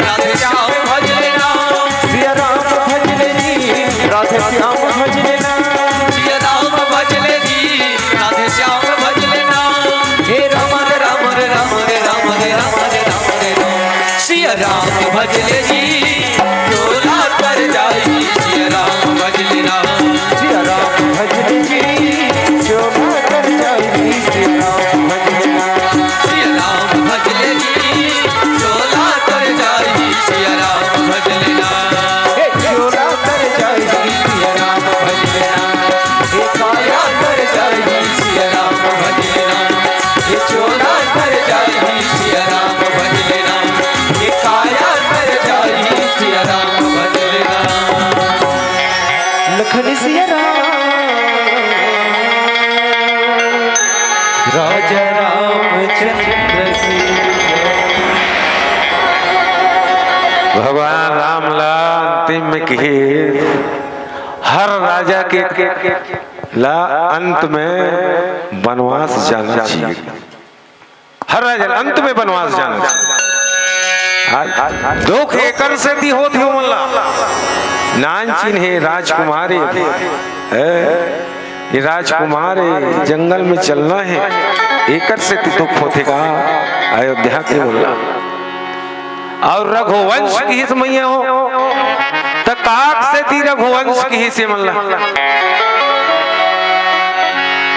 राधे श्याम भजले ना। सिया राम भजले जी, राधे श्याम भजले ना। सिया राम भजले जी, राधे श्याम भजले ना। हे राम रे राम रे राम रे राम रे राम रे राम रे राम। सिया राम भजले जी, चोला तर जाही। सिया राम भजले ना। सिया राम भजले जी, चोला तर जाही। सिया राम भजले ना। सिया राम भजले जी, चोला तर जाही। सिया राम भजले ना। हे चोला तर जाही। सिया राम भजले ना। हे काया तर जाही। सिया राम भजले ना। हे चोला तर जाही। सिया राम भजले ना। हे काया तर जाही। सिया राम भजले ना। लखन सिया राम, राजा रामचंद्र सिंह। भगवान राम ला अंतिम में किहे, हर राजा के ला अंत में बनवास जाना चाहिए। हर राजा अंत में बनवास जाना। आज दुख एकर सेती होत हे ओमन ला। नानचिन हे राजकुमार हे, ए, ये राजकुमार हे, जंगल में चलना हे, एकर सेती दुख होथे का अयोध्या के ओमन ला। अउ रघुवंश किहिस मइया हो, त काक सेती रघुवंश किहिस ये मन ला?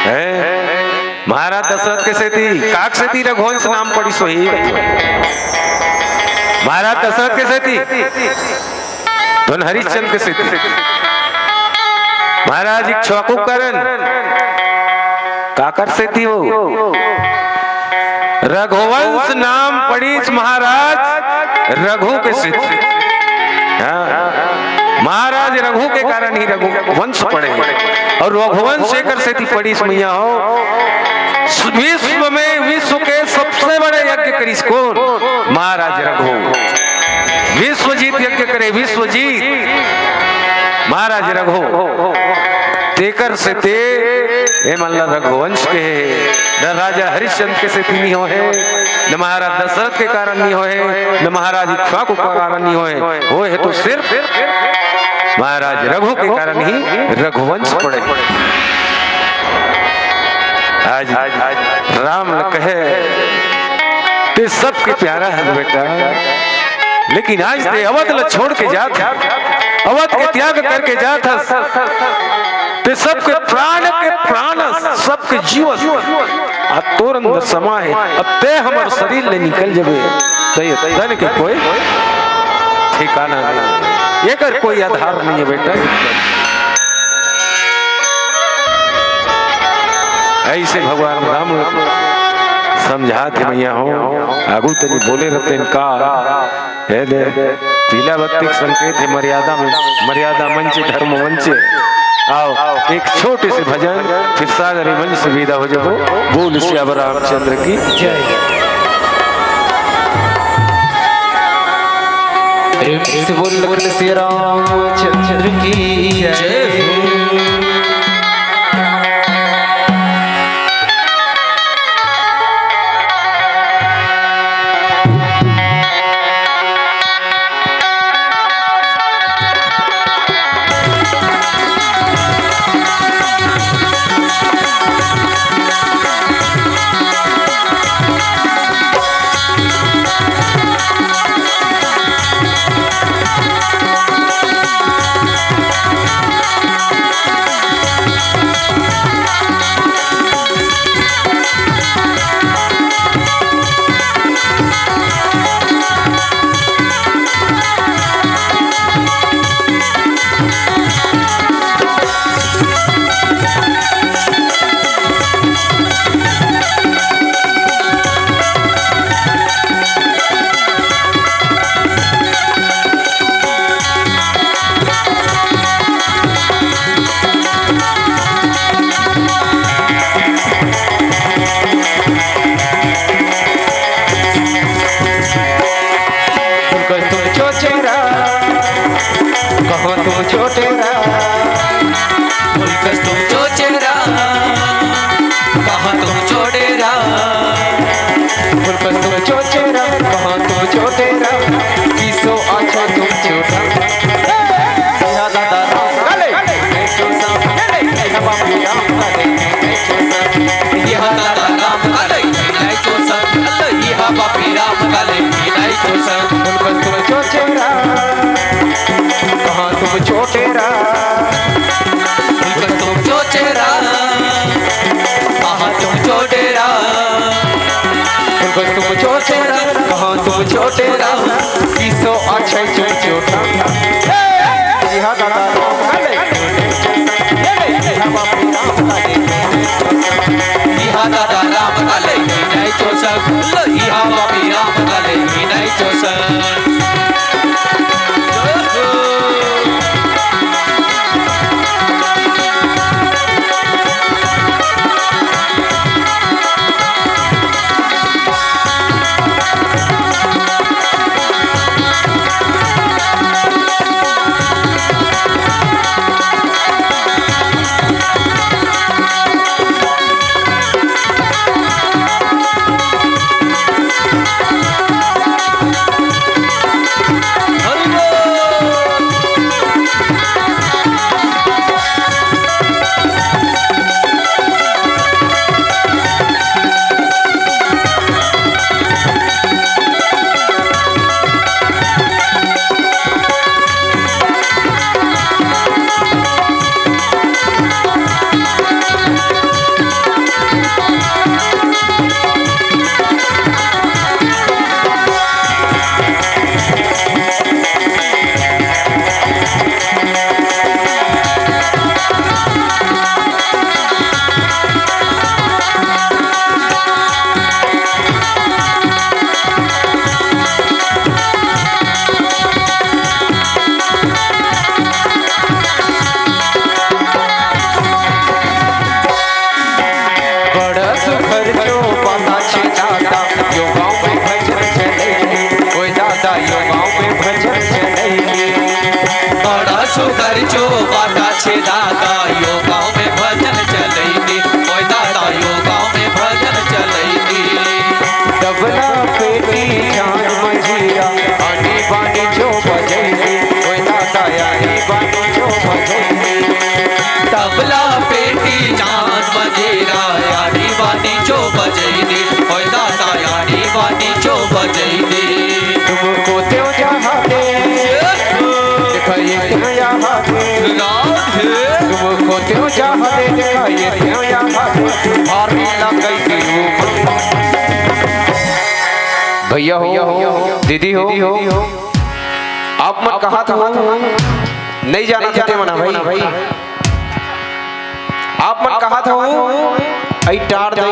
हैं? महाराज दशरथ के सेती, काक सेती रघुवंश नाम पड़िस होही? महाराज दशरथ के सेती, धन हरिश्चंद्र के सेती। महाराज इक्ष्वाकु के कारण, काकर सेती हो? रघुवंश नाम पड़िस महाराज रघु के सेती। हाँ, महाराज रघु के कारण ही रघुवंश पड़े हे। अउ रघुवंश एकर सेती पड़िस मइया हो, विश्व में, विश्व के सबसे बड़े यज्ञ करिस कोन? महाराज रघु। विश्वजीत यज्ञ करे, विश्वजीत। महाराज रघु। तेकर सेती ए मन ला रघुवंश कहे। न राजा हरिश्चंद्र के सेती नइ होहे, न महाराज दशरथ के कारण नइ होहे, न महाराज इक्ष्वाकु के कारण नइ होहे। होहे तो सिर्फ महाराज रघु के कारण ही रघुवंश पड़े। आज राम ल कहे, "तें सबके प्यारा हस बेटा, लेकिन आज तें अवध ल छोड़ के जात हस, अवध के त्याग करके जात हस, तें सबके प्राण के प्राण हस, सबके जीव हस, आ तोर अंदर समा हे, अब तें हमर शरीर ले निकल जबे, त ये तन के कोई ठिकाना नहीं, एकर कोई आधार नहीं हे बेटा।" अइसे भगवान राम समझाथे मइया हो, आगू तनी बोले रहते का, हे दे, पीला बत्ती के संकेत हे मर्यादा में, मर्यादा मंच, धर्म मंच। आओ, एक छोटे से भजन, फिर सागर मंच से विदा हो जाबो। बोल सियावर रामचंद्र की जय। प्रेम से बोल लखन सिया रामचंद्र की जय। तुम चोचेरा, कहाँ तुम चोटेरा? फुलकस तुम चोचेरा, कहाँ तुम चोटेरा? फुलकस तुम चोचेरा, कहाँ तुम चोटेरा? किसो अच्छा तुम चोटा। हे! या दादा राम काले, नहीं चोसा। हे! या बापू राम काले, नहीं चोसा। या दादा राम काले, नहीं चोसा। या बापी राम काले, नहीं चोसा। फुलकस तुम चोचेरा, कहाँ तुम चोटेरा? फुलकस तुम चोचेरा, कहाँ तुम चोटेरा? फुलकस तुम चोचेरा, कहाँ तुम चोटेरा? किसो अच्छा तुम चोटा। हे! या दादा राम काले, या बापू राम काले। इहा दादा राम काले ही नहीं चोसक, इहा बापी राम काले ही नहीं चोसक। चोपा का छेदा का यो गाँव में भजन चलैती, ओए दादा यो गाँव में भजन चलैती। तबला पेटी झांझ मंजीरा, आनी बानी जो बजैती, ओए दादा आनी बानी जो बजैती। तबला पेटी झांझ मंजीरा, आनी बानी जो बजैती, ओए दादा आनी बानी जो बजैती। तुमको त्यों जहाँ दे, देखा ये त्यों यहाँ दे। राधे। तुमको त्यों जहाँ दे, देखा ये त्यों यहाँ दे। भारी लग गई थी वो। भैया हो, दीदी हो, आप मन कहा था, नहीं जाना था ते मना भाई। आप मन कहा था, आई टार दई,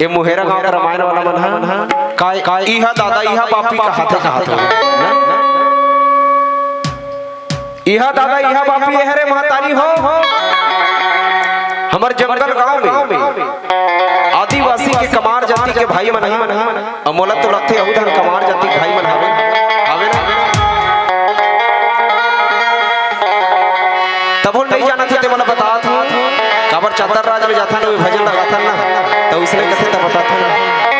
ये मुहेरा गांव का रामायण वाला मन हा, काय, काय, इहा दादा, इहा बापी कहा था, कहा था। इहा दादा, इहा बापी, ये हरे महतारी हो। हमर जंगल गांव में आदिवासी के कमार जाति के भाई मन हा, अउ मोला तो लगथे अहू धन कमार जाति के भाई मन हावे, हावे ना? तभो नहीं जानत हे ते मोला बतात हूँ, काबर चतरराज में जाथन, वे भजन लगाथन ना, त उसने कथे त बताथन।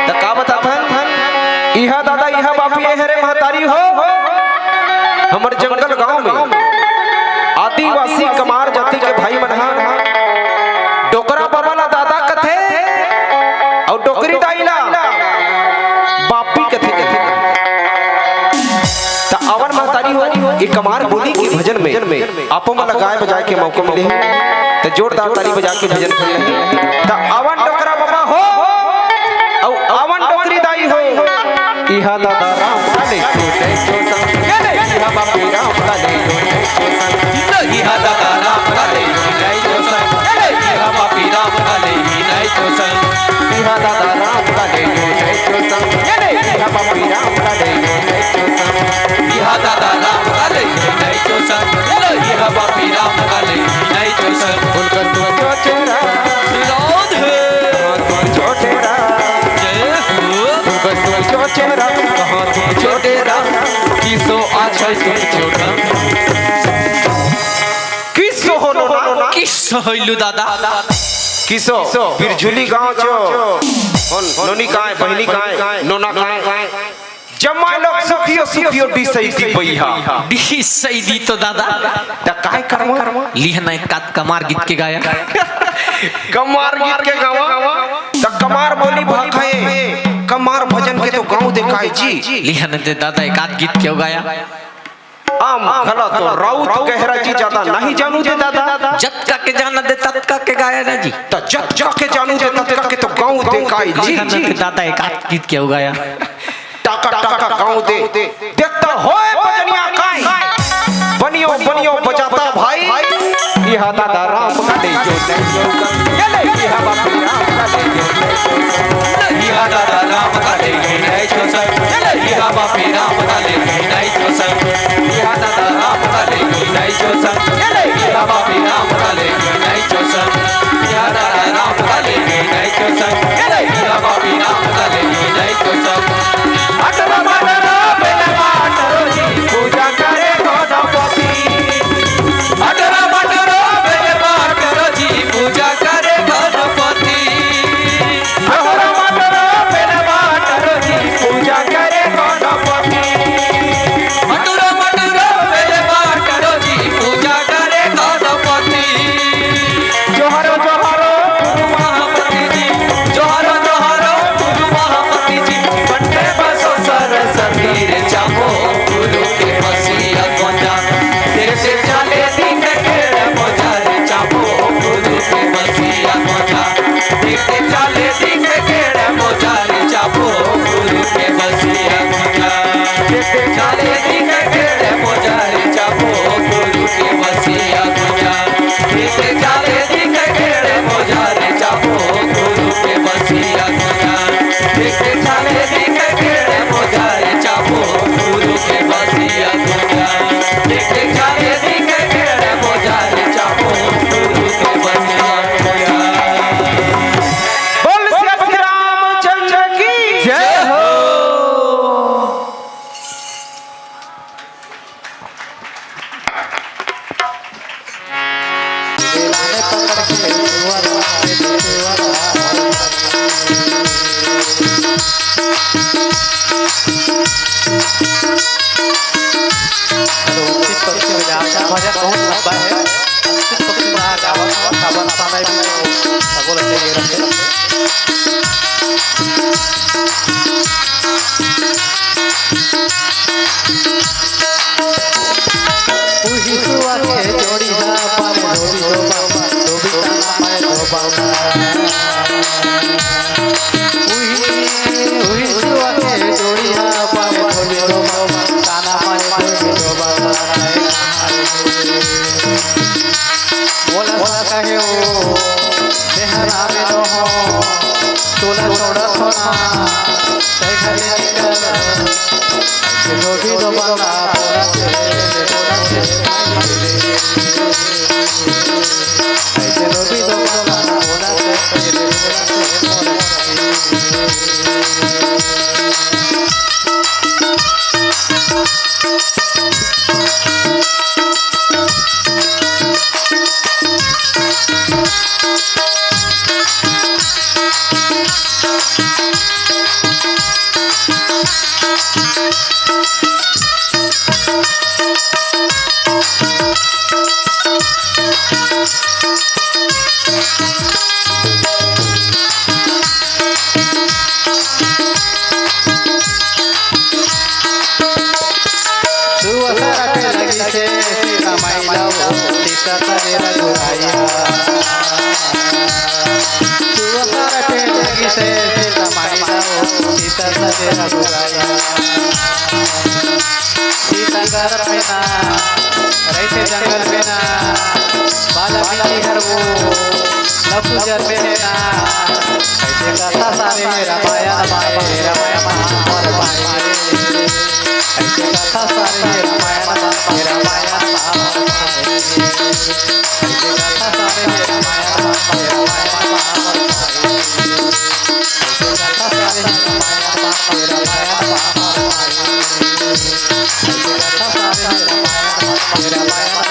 त का बताथन? इहा दादा, इहा बापी, ए हरे महतारी हो, हमर जंगल गांव में आदिवासी कमार जाति के भाई मन हा डोकरा बाबा ला दादा कथे अउ डोकरी दाई ला बापी कथे, कथे। त आवन महतारी हो, ए कमार बोली के भजन में आपो मन ला गाय बजाए के मौका मिले हे, त जोरदार ताली बजा के भजन कर ले। त आवन डोकरा बाबा हो, अउ आवन डोकरी दाई हो। इहा दादा राम का ले, ये ले, इहा बापी राम का ले, इहा दादा राम का ले, ये ले, इहा बापी राम का ले, इहा दादा राम का ले, ये ले, इहा बापी राम का ले, इहा दादा राम का ले, नहीं तो संग, इहा बापी राम का ले, नहीं तो संग। उनका तू जो चेहरा, राधे। कहाँ तू जो चेहरा, जय हो। उनका तू जो चेहरा, कहाँ तू जो चेहरा, किसो आ छै तुम छोटा। किसो हो नोना? किसो होइलू दादा? किसो? बिरझुली गांव चो। नोनी काय, बहिनी काय, नोना काय? जम्मा लोग सुखियो सुखियो डिसई दी बइहा। डिसई दी तो दादा। त काय करवा? लिहन एकात कमार गीत के गाया। कमार गीत के गावा। त कमार बोली भाखा हे। कमार भजन के तो गाँव दे काय जी। लिहन दे दादा एकात गीत के गाया। आम घला तो राउत गहरा जी ज्यादा नहीं जानू दे दादा। जतका के जाना दे ततका के गाया ना जी। त जतका के जानू दे ततका के तो गाँव दे काय जी। लिहन दे दादा एकात गीत के गाया। टाका टाका गाँव दे। देखता होए बजनिया काय। बनियो बनियो बजाता भाई। इहा दादा राम का ले जो। ये ले, इहा बापी राम का ले जो। इहा दादा राम का ले जो, नहीं जो संग। ये ले, इहा बापी राम का ले जो, नहीं जो संग। इहा दादा राम का ले जो, नहीं जो संग। ये ले, इहा बापी राम का ले जो, नहीं जो संग। इहा दादा राम का ले जो, नहीं जो संग। ये ले, इहा बापी राम का ले जो, नहीं जो संग। अटरा मटरा बेलवा अटरो जी, पूजा करे गणपति। अटरा मटरा बेलवा चलो, अंतिम पंक्ति में जाता, भजन बहुत लंबा है। अंतिम पंक्ति में आ जावा, सावन समय भी तो सबो लगे ये रखे। उही सुआ के जोड़ी हा, पारे धोबी धोबा, धोबी ताना पारे धोबा। उही, उही सुआ के जोड़ी हा, पारे धोबी धोबा, ताना पारे धोबी धोबा। बोला बोला कहे ओ, तेहरा में नो हो, तोला छोड़ा सोना, तै घरे निकल। सुअसर पे लगी से सीता माई ला वो, सीता सरे रघुराई हा। सुअसर पे लगी से सीता माई ला वो, सीता सरे रघुराई हा। सीता घर में ना, रहिथे जंगल में ना, बाला बिल्ली घर वो, लपू जर में ना, ऐसे कथा सारे रामायण माए, रामायण महाभारत माए। ऐसे कथा सारे रामायण माए, रामायण महाभारत माए। ऐसे कथा सारे रामायण माए, रामायण महाभारत माए। ऐसे कथा सारे रामायण माए, रामायण महाभारत माए। ऐसे कथा सारे रामायण माए, रामायण